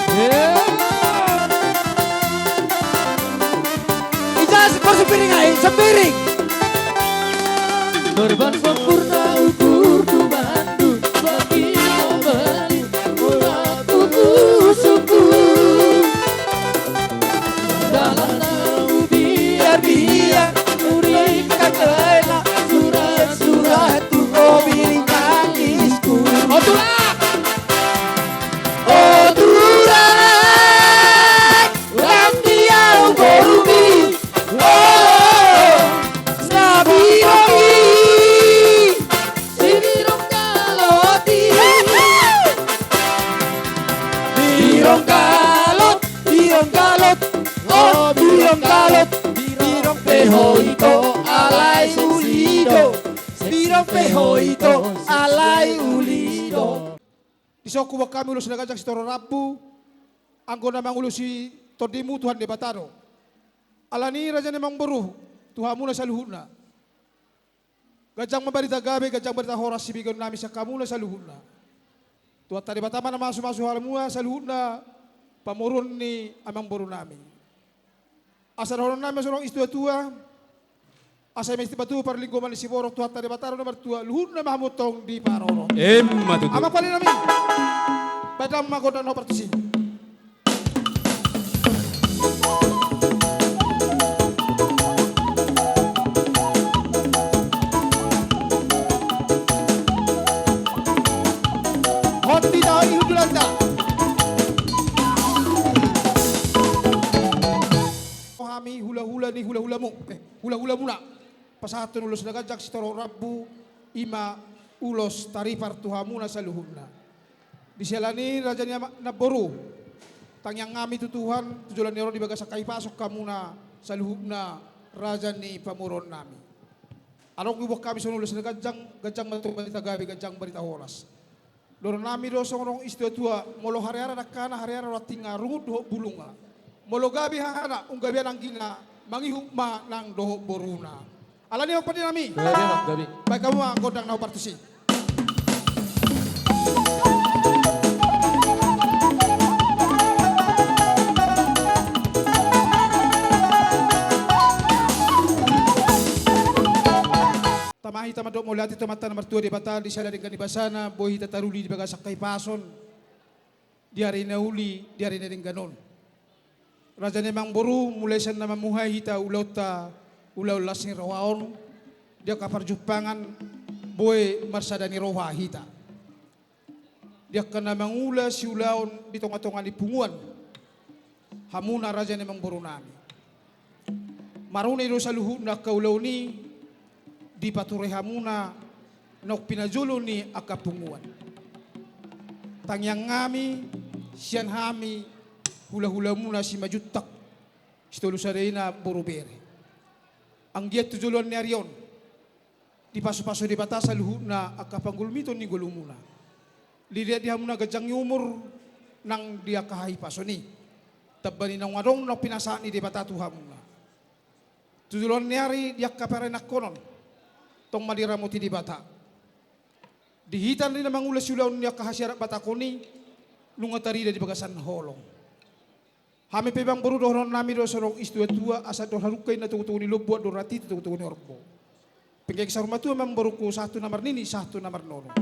Ija, sempiring ai, sempiring. Berban sempurna ukur tu bandu, bagi membeli mula tubuh suku. Dalan na biar-biar, nuri kakela, sura-sura tu o biring manggisku. O tulang! O tulang! Lam dia borumi, o, na birongi. Sibirong kalot i. Birong kalot, birong kalot, o birong kalot, birong pe ho ito alai uli do. Birong pe ho ito alai uli do. Dison huboan hami ulos na ganjang sitorop rambu, anggo na mangulosi tondimu Tuhan Debata do. Alani i raja ni amangboru, tu hamuna saluhutna. Ganjang ma barita gabe, ganjang barita horas sibegeonnami sian hamuna saluhutna. Tuhanta Debata ma na mamasu-masu hamuna saluhutna pamoruon ni amangborunami. Asa dohononnami ma songon i tu atua, asa i ma istipatu parlinggoman ni siborok, Tuhanta Debata do na martua, luhutna ma hamu tong diparorot. Emma tutu. Amang pande nami. Bahen damang ma gondang na hombar tusi. Hot di taon i hundulanta. pasahathon ulos na ganjang sitorop rambu, i ma ulos taripar tu hamuna saluhutna. Di siala ni i raja ni ama-, namboru, tangiang hami tu Tuhan, tu joloan ni ari on di bagasan hahipason hamuna saluhutna raja ni pamoruon nami. Adong diboan hami songon ulos na ganjang, ganjang ma tong barita gabe, ganjang barita horas. Dohonon nami do songon na didok situatua, molo hariara dangkana, hariara do antingna, rungut dohot bulungna. Molo gabe hahana, umgabean anggina, mangihut ma nang dohot boruna. Alani i ma pande nami. Gabe, gabe. Baen hamu ma gondang na hombar tusi. Tama hita mandok mauliate tu Amanta na martua Debata, di siala denggan ni basana boi hita taruli di bagasan hahipason di ari na uli, di ari na denggan on. Raja ni amangboru, mulai sian na mamuhai hita ulaonta, ulaon las ni roha on, di angka parjumpangan, boi marsada ni roha hita. Di angka na mangula siulaon di tongatonga ni punguan, hamuna raja ni amangboru nami. Marune do saluhutna angka ulaon i, dipature hamuna naung pinajolo ni angka punguan. Tangiang hami, sian hami, hulahulamuna Simanjuntak, Sitolusada i na boru bere. Anggiat tu joloan ni ari on, dipasupasu Debata saluhutna angka panggulmiton ni ngolumuna. Liat di hamuna ganjang ni umur nang di angka hahipason i. Tamba ni naung adong naung pinasahat ni Debata tu hamuna. Tu joloan ni ari di angka parenanghonon, tong ma diramoti Debata. Di hita na mangula siulaon ni angka hasiaran Batak on i, nunga tarida di bagasan holong. Hami pe amangboru dohonon nami do songon na didok situatua, asa andor hadungka inna togutogu ni lombu, andor rati tu togutogu ni horbo. Pengki saur matua amangboru, sahat tu na marnini, sahat tu na marnono.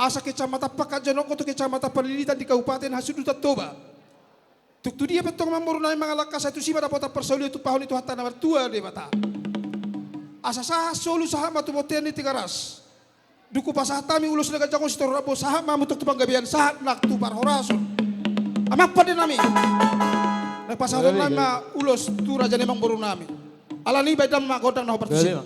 Asa Kecamatan Pangkal Jonok tu Kecamatan Panlilitan di Kabupaten Hasundutan Toba. Tung tu dia pe tong amangboru nami mangalangka, sai tusi ma dapotan parsaulian tumpahon ni Tuhanta na martua Debata. Asa sahat solu sahat ma tu bontean ni Tigaras. Dung hupasahat hami ulos na ganjang on sitorop rambu, sahat ma hamu tong tu panggabean, sahat nang tu parhorasan. Amang pande nami. Naeng pasahaton nami ma ulos tu raja ni amangboru nami. Alani i baen damang ma gondang na hombar tusi.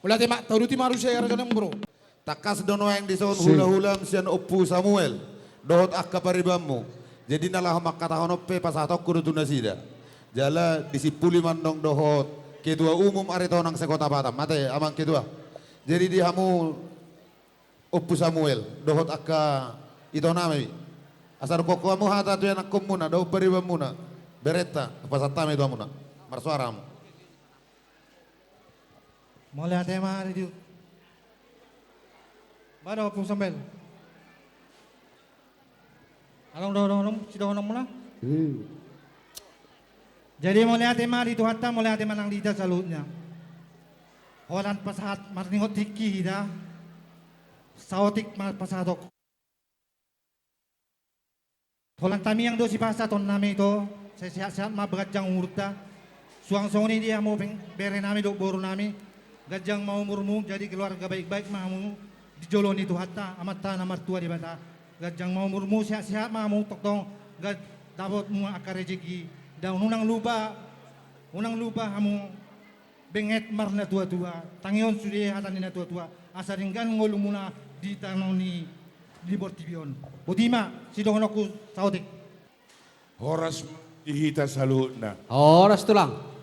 Mauliate ma, tauduti ma muse raja ni amangboru. Tangkas do nuaeng dison hulahulam sian Ompu Samuel dohot angka paribanmu. Jadi na laho mangkatahon on pe pasahatonku do tu nasida. Jala disimpuli ma annon dohot ketua umum Aritonang se-Kota Batam. Ate, Amang Ketua. Jadi di hamu Ompu Samuel dohot angka itonami, asa dungkon hamu hata tu ianakhonmuna dohot paribanmuna, berenta, pasahat hami tu hamuna. Marsuara hamu. Mauliate ma di tu. Ba do Ompu Samuel. Adong do, do, do sidohononmuna? Hmm. Jadi mauliate ma di Tuhanta, mauliate ma nang di hita saluhutna. Holan pasahat marningot tingki hita. Saotik ma pasahatonku. Holan tamiang do sipasahatonnami ito, sai sehat-sehat ma, ganjang umurta. Suang songon i di hamu pe, berenami dohot borunami, ganjang ma umurmu, jadi keluarga baik-baik ma hamu di jolo ni Tuhanta, Amanta na martua Debata. Ganjang ma umurmu, sehat-sehat ma hamu, tongtong, ga-, dapot hamu angka rejeki. Dan unang lupa, unang lupa hamu benget marnatuatua, tangihon sude hata ni natuatua, asa denggan ngolumuna di tano ni, di portibi on. Boti ma sidohononku, saotik. Horas ma di hita saluhutna. Horas, Tulang.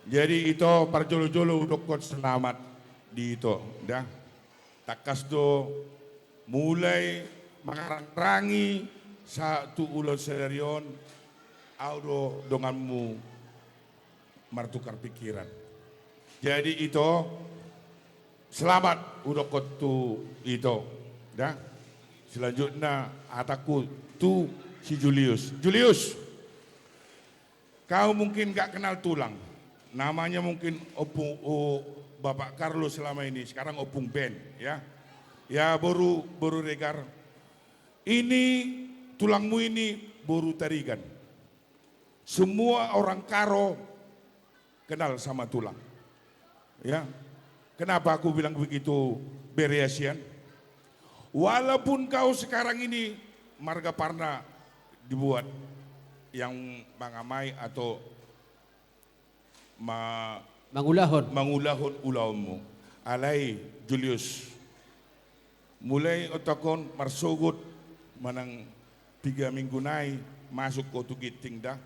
Jadi ito parjolo-jolo hudokkon selamat di ito, da. Tangkas do mulai mangarangrangi sahat tu ulaon sadari on, ahu do donganmu martukar pikiran. Jadi ito, selamat hudokkon tu ito, da. Selanjutna hatangku tu si Julius. Julius, kau mungkin nggak kenal Tulang. Namanya mungkin Ompung, o, Bapak Carlo selama ini, sekarang Ompung Ben, ya. Ya, boru, boru Regar. Ini tulangmu ini boru Tarigan. Semua orang Karo kenal sama tulang. Ya. Kenapa aku bilang begitu, Bere Asian? Walaupun kau sekarang ini marga Parna dibuat yang mangamai atau ma-, mangulahon, mangulahon ulaonmu. Alai, Julius, mulai otakon marsogot manang tiga minggu nai masuk ho tu Ginting da.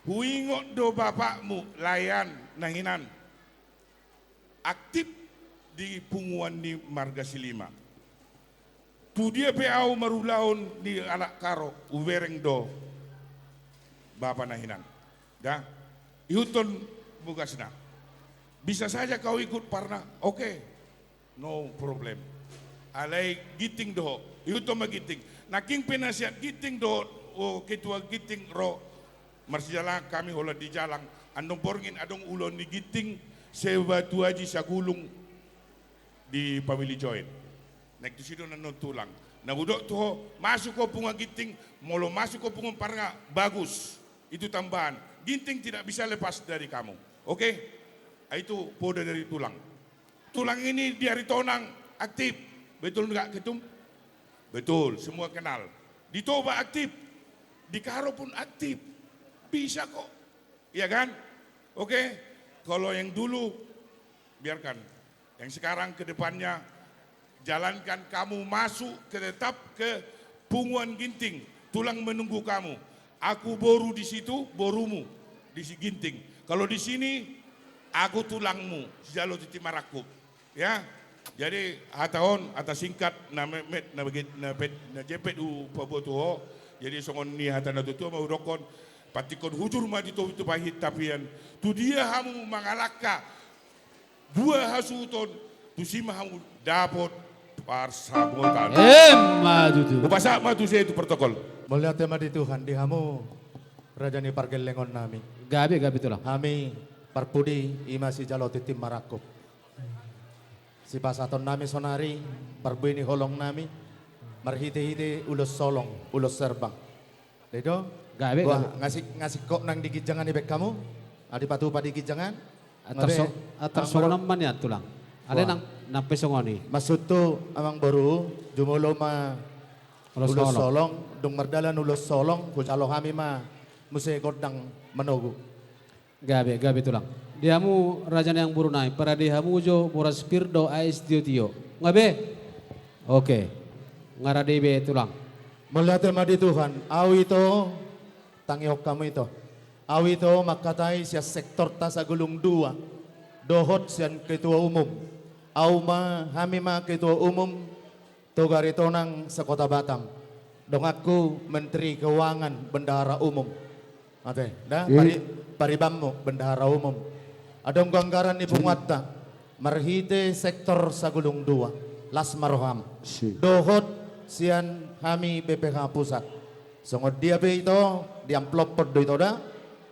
Huingot do bapakmu, Layan, nahinan, aktif di punguan ni marga Silima. Tu dia pe au marulaon di anak Karo, hubereng do bapa nahinan. Da, ihuthon bogasna. Bisa saja kau ikut Parna, oke. No problem. Alai Ginting do ho. Ihuthon ma Ginting. Nangkin pe na sian Ginting do ho, o, ketua Ginting ro. Marsijalangan hami holan di jalang. Andorang borngin adong ulaon ni Ginting, Sebatu Aji Sagulung di Family Joint. Naeng tusi do annon tulang. Na hudok tu ho, masuk ho punguan Ginting, molo masuk ho punguan Parna, bagus. Itu tambahan. Ginting tidak bisa lepas dari kamu. Oke? Ah, itu poda dari tulang. Tulang ini di Aritonang aktif. Betul nggak, Ketum? Betul, semua kenal. Di Toba aktif. Di Karo pun aktif. Bisa kok. Iya kan? Oke? Kalau yang dulu, biarkan. Yang sekarang ke depannya, jalankan kamu masuk ke, tetap ke punguan Ginting. Tulang menunggu kamu. Aku boru di situ, borumu di si Ginting. Kalau di sini, aku tulangmu, sijalo tintin marangkup. Ya, jadi hata on, hata singkat, na me-, met-, na begit-, na pet-, na jempek hupaboa tu ho. Jadi songon ni hata na tuatua ma hudokkon, pantikkon hujur ma di topi tu pahit tapian. Tu dia hamu mangalangka, dua hasuhuton, tusi ma hamu dapot parsamotan. Emma tutu. Hupasahat ma tusi tu protokol. Mauliate ma di Tuhan, di hamu raja ni pargellengon nami. Gabe, gabe tulang. Hami parpudi i ma sijalo tintin marangkup. Sipasahaton nami sonari parbue ni holong nami marhitehite ulos solong, ulos serbang. Daido? Gabe, gabe. Ngasik, ngasik kok nang di ginjangan i baen hamu? Adi patupa di ginjangan? Atar so-, atar songon on ma nian tulang. Alai nang, nang pe songon i. Maksudhu, amang boru, jumolo ma ulos solong. Ulos solong, dung mardalan ulos solong, hujalo hami ma muse gondang manogu. Gabe, gabe tulang. Di hamu raja ni amang boru nami, parade hamu jo boras pir do ais tiotio. Gabe? Oke. Nga rade be tulang. Mauliate ma di Tuhan, au ito, tangihon hamu ito. Au ito mangkatai sian sektorta Sagulung Dua. Dohot sian ketua umum. Au ma, hami ma ketua umum, Toga Aritonang se-Kota Batam. Donganku Menteri Keuangan, Bendahara Umum. Ate, da, pari-, paribanmu, Bendahara Umum. Adong do anggaran ni punguanta, marhite sektor Sagulung Dua, las ma roham. Dohot sian hami B P H pusat. Songon dia pe ito, diamplophon do ito da.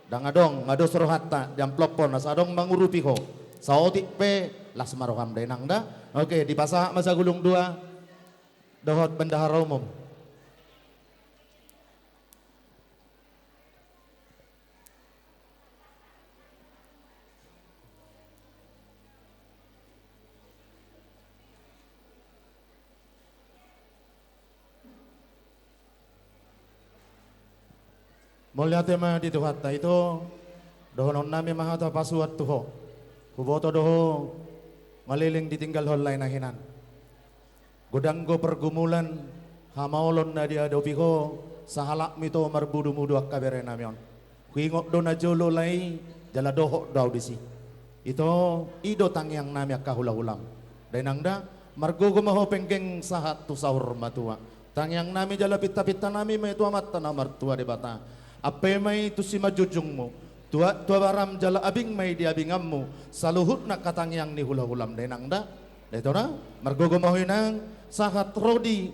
Ndang adong, nga dos rohanta, diamplophon, asa adong mangurupi ho. Saotik pe, las ma roham da inang da. Oke, dipasahat ma Sagulung Dua. Dohot Bendahara Umum. Mauliate ma di Tuhanta, ito dohonon nami ma hata pasuan tu ho. Huboto do ho, maliling ditinggalhon lae na hinan. Godang do pergumulan, hamaolon na diadopi ho, sahalakmu ito marbudumudu angka bere nami on. Huingot do na jolo lae i, jala dohot do au disi. Ito, i do tangiang nami angka hulahulam. Da inang da, margogo ma ho penggeng sahat tu saur matua. Tangiang nami jala pintapinta nami ma i tu Amanta na martua Debata. Ampe ma i tu simanjujungmu. Tua, tua baram jala abing ma i di abinganmu. Saluhutna angka tangiang ni hulahulam da inang da. Da ito da, margogo ma ho inang, sahat ro di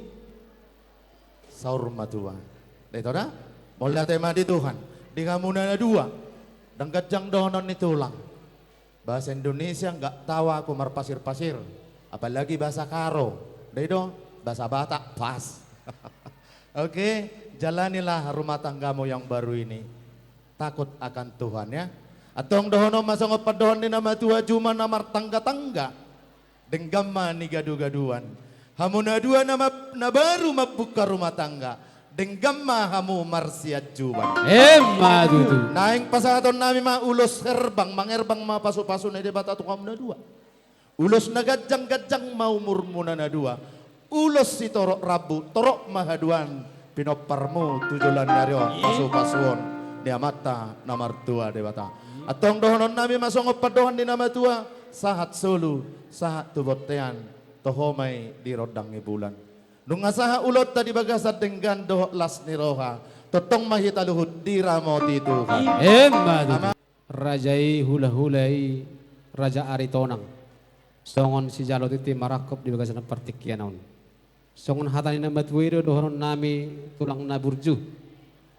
saur matua. Da ito da, mauliate ma di Tuhan. Di hamu na dua, ndang ganjang dohonon ni tulang. Bahasa Indonesia nggak tahu aku marpasir-pasir, apalagi bahasa Karo. Da i do, Bahasa Batak, pas. Oke, jalanilah rumah tanggamu yang baru ini. Takut akan Tuhan, ya. Antong dohonon ma songon pandohan ni na matua, juma na martangga-tangga, denggan ma nigadugaduan. Hamu na dua na ma-, na baru mambuka rumah tangga, denggan ma hamu marsianjuban. Emma tutu. Naeng pasahatonnami ma ulos herbang, mangerbang ma pasupasu ni Debata tu hamu na dua. Ulos na ganjang, ganjang ma umurmuna na dua. Ulos sitorop rambu, torop ma haduan pinomparmu tu joloan ni ari on, pasupasuon ni Amanta na martua Debata. Antong dohononnami ma songon pandohan ni na matua, sahat solu, sahat tu bontean, toho ma i di rondang ni bulan. Nunga sahat ulaonta di bagasan denggan dohot las ni roha, tongtong ma hita luhut diramoti Tuhan. Emma tutu. Raja i hulahula i, Raja Aritonang. Songon sijalo tintin marangkup di bagasan partingkian on. Songon hata ni na matua i do dohononnami, tulang na burju.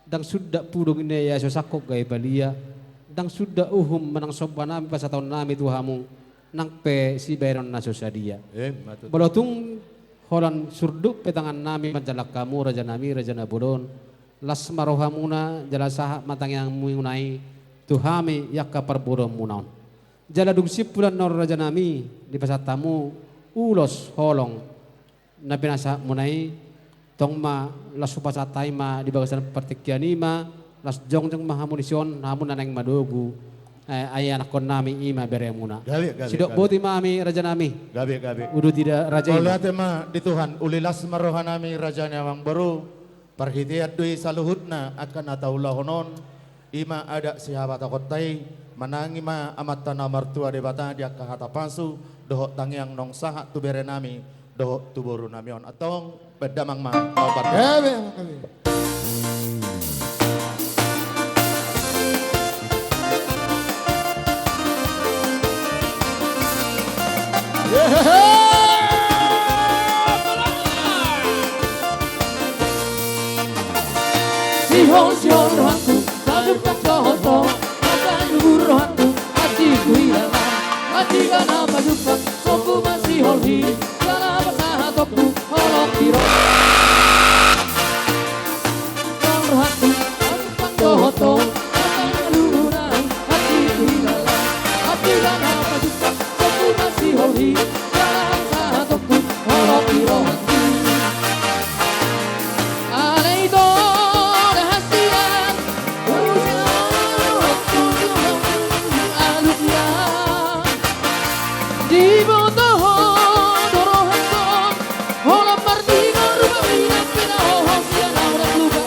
Ndang suda pudung i na ia so sangkot gabe balia. Ndang suda uhum manang sombanami pasahatonnami tu hamu, nang pe sibahenon na so sadia. Emma tutu. Molo tung holan surduk pe tangannami manjalang hamu, rajanami, raja na bolon, las ma rohamuna, jala sahat ma tangiangmuna i tu hami angka parboruonmuna on. Jala dung simpul annon, rajanami, dipasahat hamu ulos holong na pinasahatmuna i, tong ma las hupasahat hami ma di bagasan partingkian i ma, las jongjong ma hamu dison, hamu na naeng manogu, eh, ai anakkonnami i ma beremuna. Gabe, gabe, sidok gabe. Boti ma hami, rajanami. Gabe, gabe. Uduti da raja i ma. Mauliate ma di Tuhan, uli las ma rohanami, raja ni amangboru. Parhitean do i saluhutna angka na taulahon on, i ma adat sihabatahonta i, manangi ma Amanta na martua Debata di angka hata pasu dohot tangiang naung sahat tu berenami dohot tu borunami on. Antong, bahen damang ma, Amang Parti. Eme, eme. Sihol, sihol rohangku, pajumpang dohot ho, pajumpang rohangku, asi huhilala, asi gana pajumpang, songku ma sihol hi, jala pasahatonku, holong ni roha. Sihol rohangku, pajumpang dohot ho, pajumpang luhut nai, asi huhilala, asi gana pajumpang, songku ma sihol hi, jala pasahatonku, holong ni rohangki. Alai ito rahasian, urusan alusia. Diboto ho do rohangkon, holan mardingor rupa minang pinahohon sian au ndang lupa.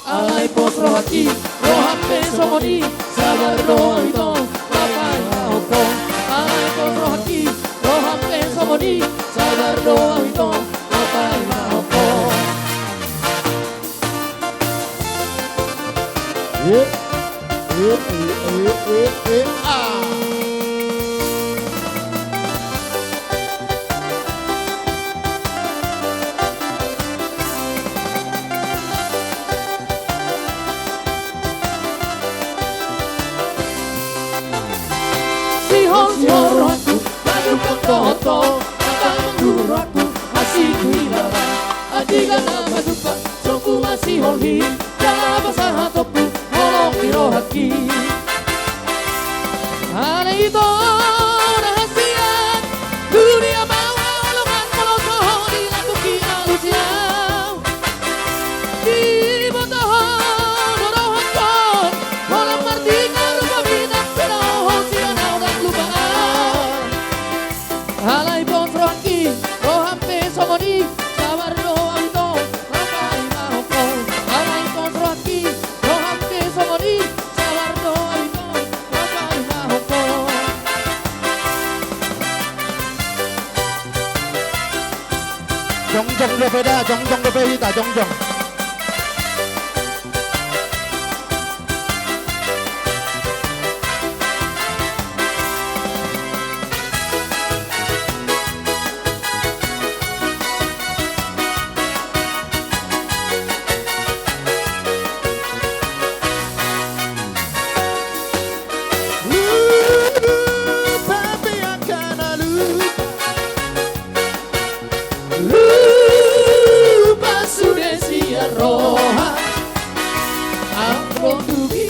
Alai pos rohangki, roham pe songon i, sabar do au ito, lapahi ma ho. Alai pos rohangki, roham pe songon i, sabar do au ito, lapahi ma ho. Eh, eh, eh, eh, eh, eh, ah. Sihol, sihol rohangku, pajumpang dohot ho, pajumpang luhut rohangku, asi huhilala, asi gana pajumpang, songku ma sihol hi, jala pasahatonku, holong ni rohangki. Alai ito rahasian, dunia maua holongan molo so ho di lantung i alusia. Diboto ho do rohangkon, holan mardingor rupa minang pinahohon sian au ndang lupa. Alai pos rohangki, roham pe songon i, sabar do au ito, lapahi ma ho. Alai pos rohangki, roham pe songon i, sabar do au ito, lapahi ma ho. Jongjong dope da, jongjong dope hita, jongjong. Rupa sude sian roha, anggo tugi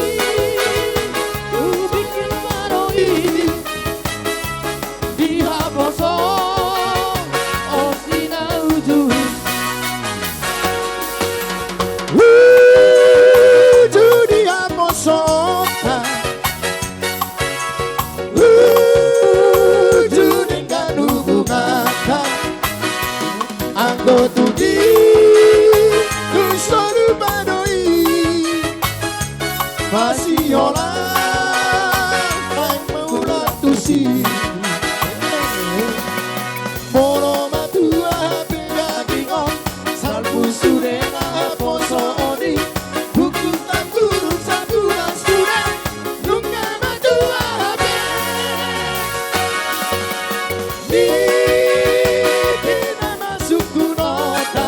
hupikir ma do i, di haposo on si na uju i. Uju di haposo on, uju denggan hubunganta. Anggo tugi tung so lupa do i, masihola naeng maulat tusi. Molo matua hape daging on, salpu sude na haposo on i. Hungkun tangkuhun sapuran sude, nunga matua hape. Di pina masuk tu nota,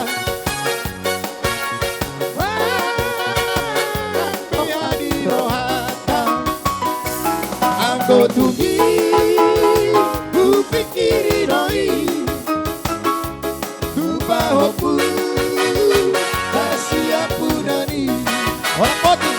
di rohanta. Anggo tugi hupikiri do i, tu pahompu hasiampunan i. Orang poti.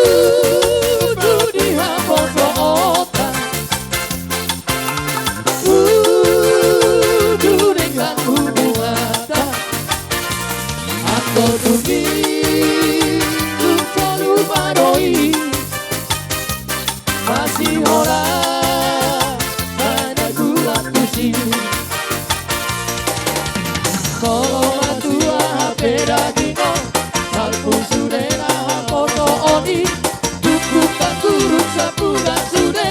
Uju di haposo onta, uju denggan hubunganta. Anggo tugi tung so lupa do i, masihola naeng maulat tusi. Molo matua hape daging on, salpu sude na haposo on i. Hungkun tangkuhun sapuran sude,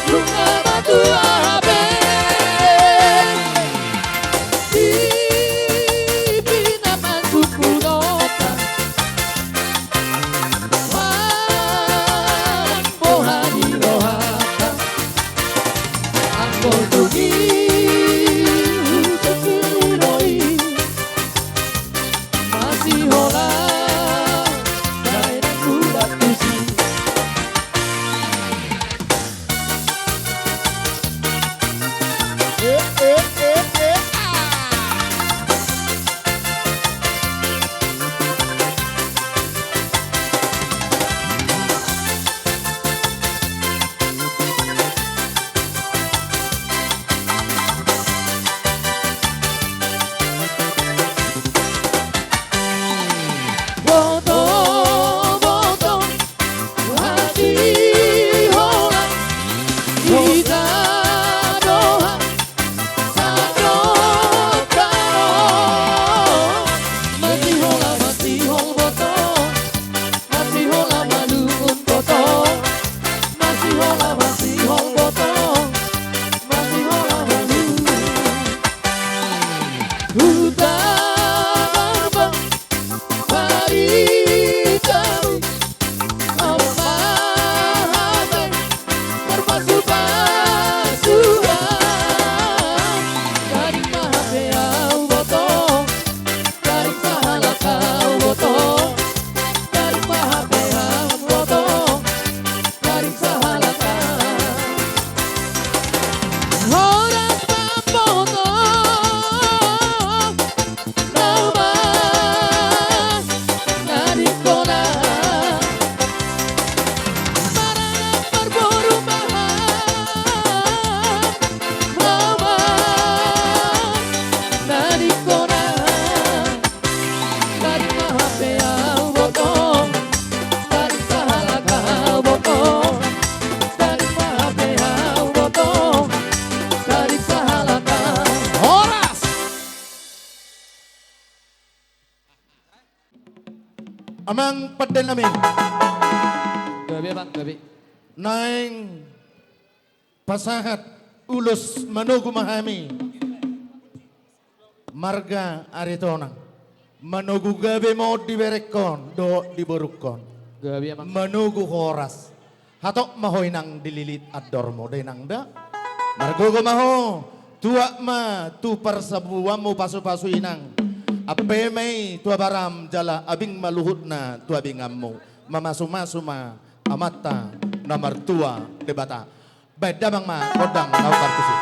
nunga matua hape. Di pina masuk tu nota, boha di rohanta. Anggo tugi hupikiri do i, masihola naeng maulat tusi. Boto, boto, masihola, hita do ha, sadok tano. Masihola, masihol boto, masihola, malungun boto. Masihola, masihol boto, masihola, malungun. Huta Barbang, Parita, Ampa Hate, parpasupasu. Daging ma hape au boto, daging sahalak au boto. Daging ma hape au boto, daging sahalak au. Horas ma boto, na mas na di kona. Maranak marboru ma ham, na mas na di kona. Daging ma hape au boto, daging sahalak au boto. Daging ma hape au boto, daging sahalak au. Horas. Amang pande nami. Gabe, Bang, gabe. Naeng pasahat ulos manogu ma hami. Marga Aritonang. Manogu gabe ma on di berengkon dohot di borungkon. Gabe, Amang. Manogu horas. Hatop ma ho, Inang, dililit andormu da, Inang, da. Margogo ma ho, tuat ma tu parsabuanmu pasupasu, Inang. Ampe ma i tu abaram jala abing ma luhutna tu abinganmu. Mamasumasu ma Amanta na martua Debata. Baen damang ma gondang na ummartusi.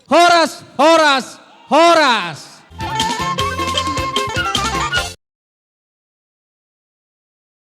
Horas, horas, horas.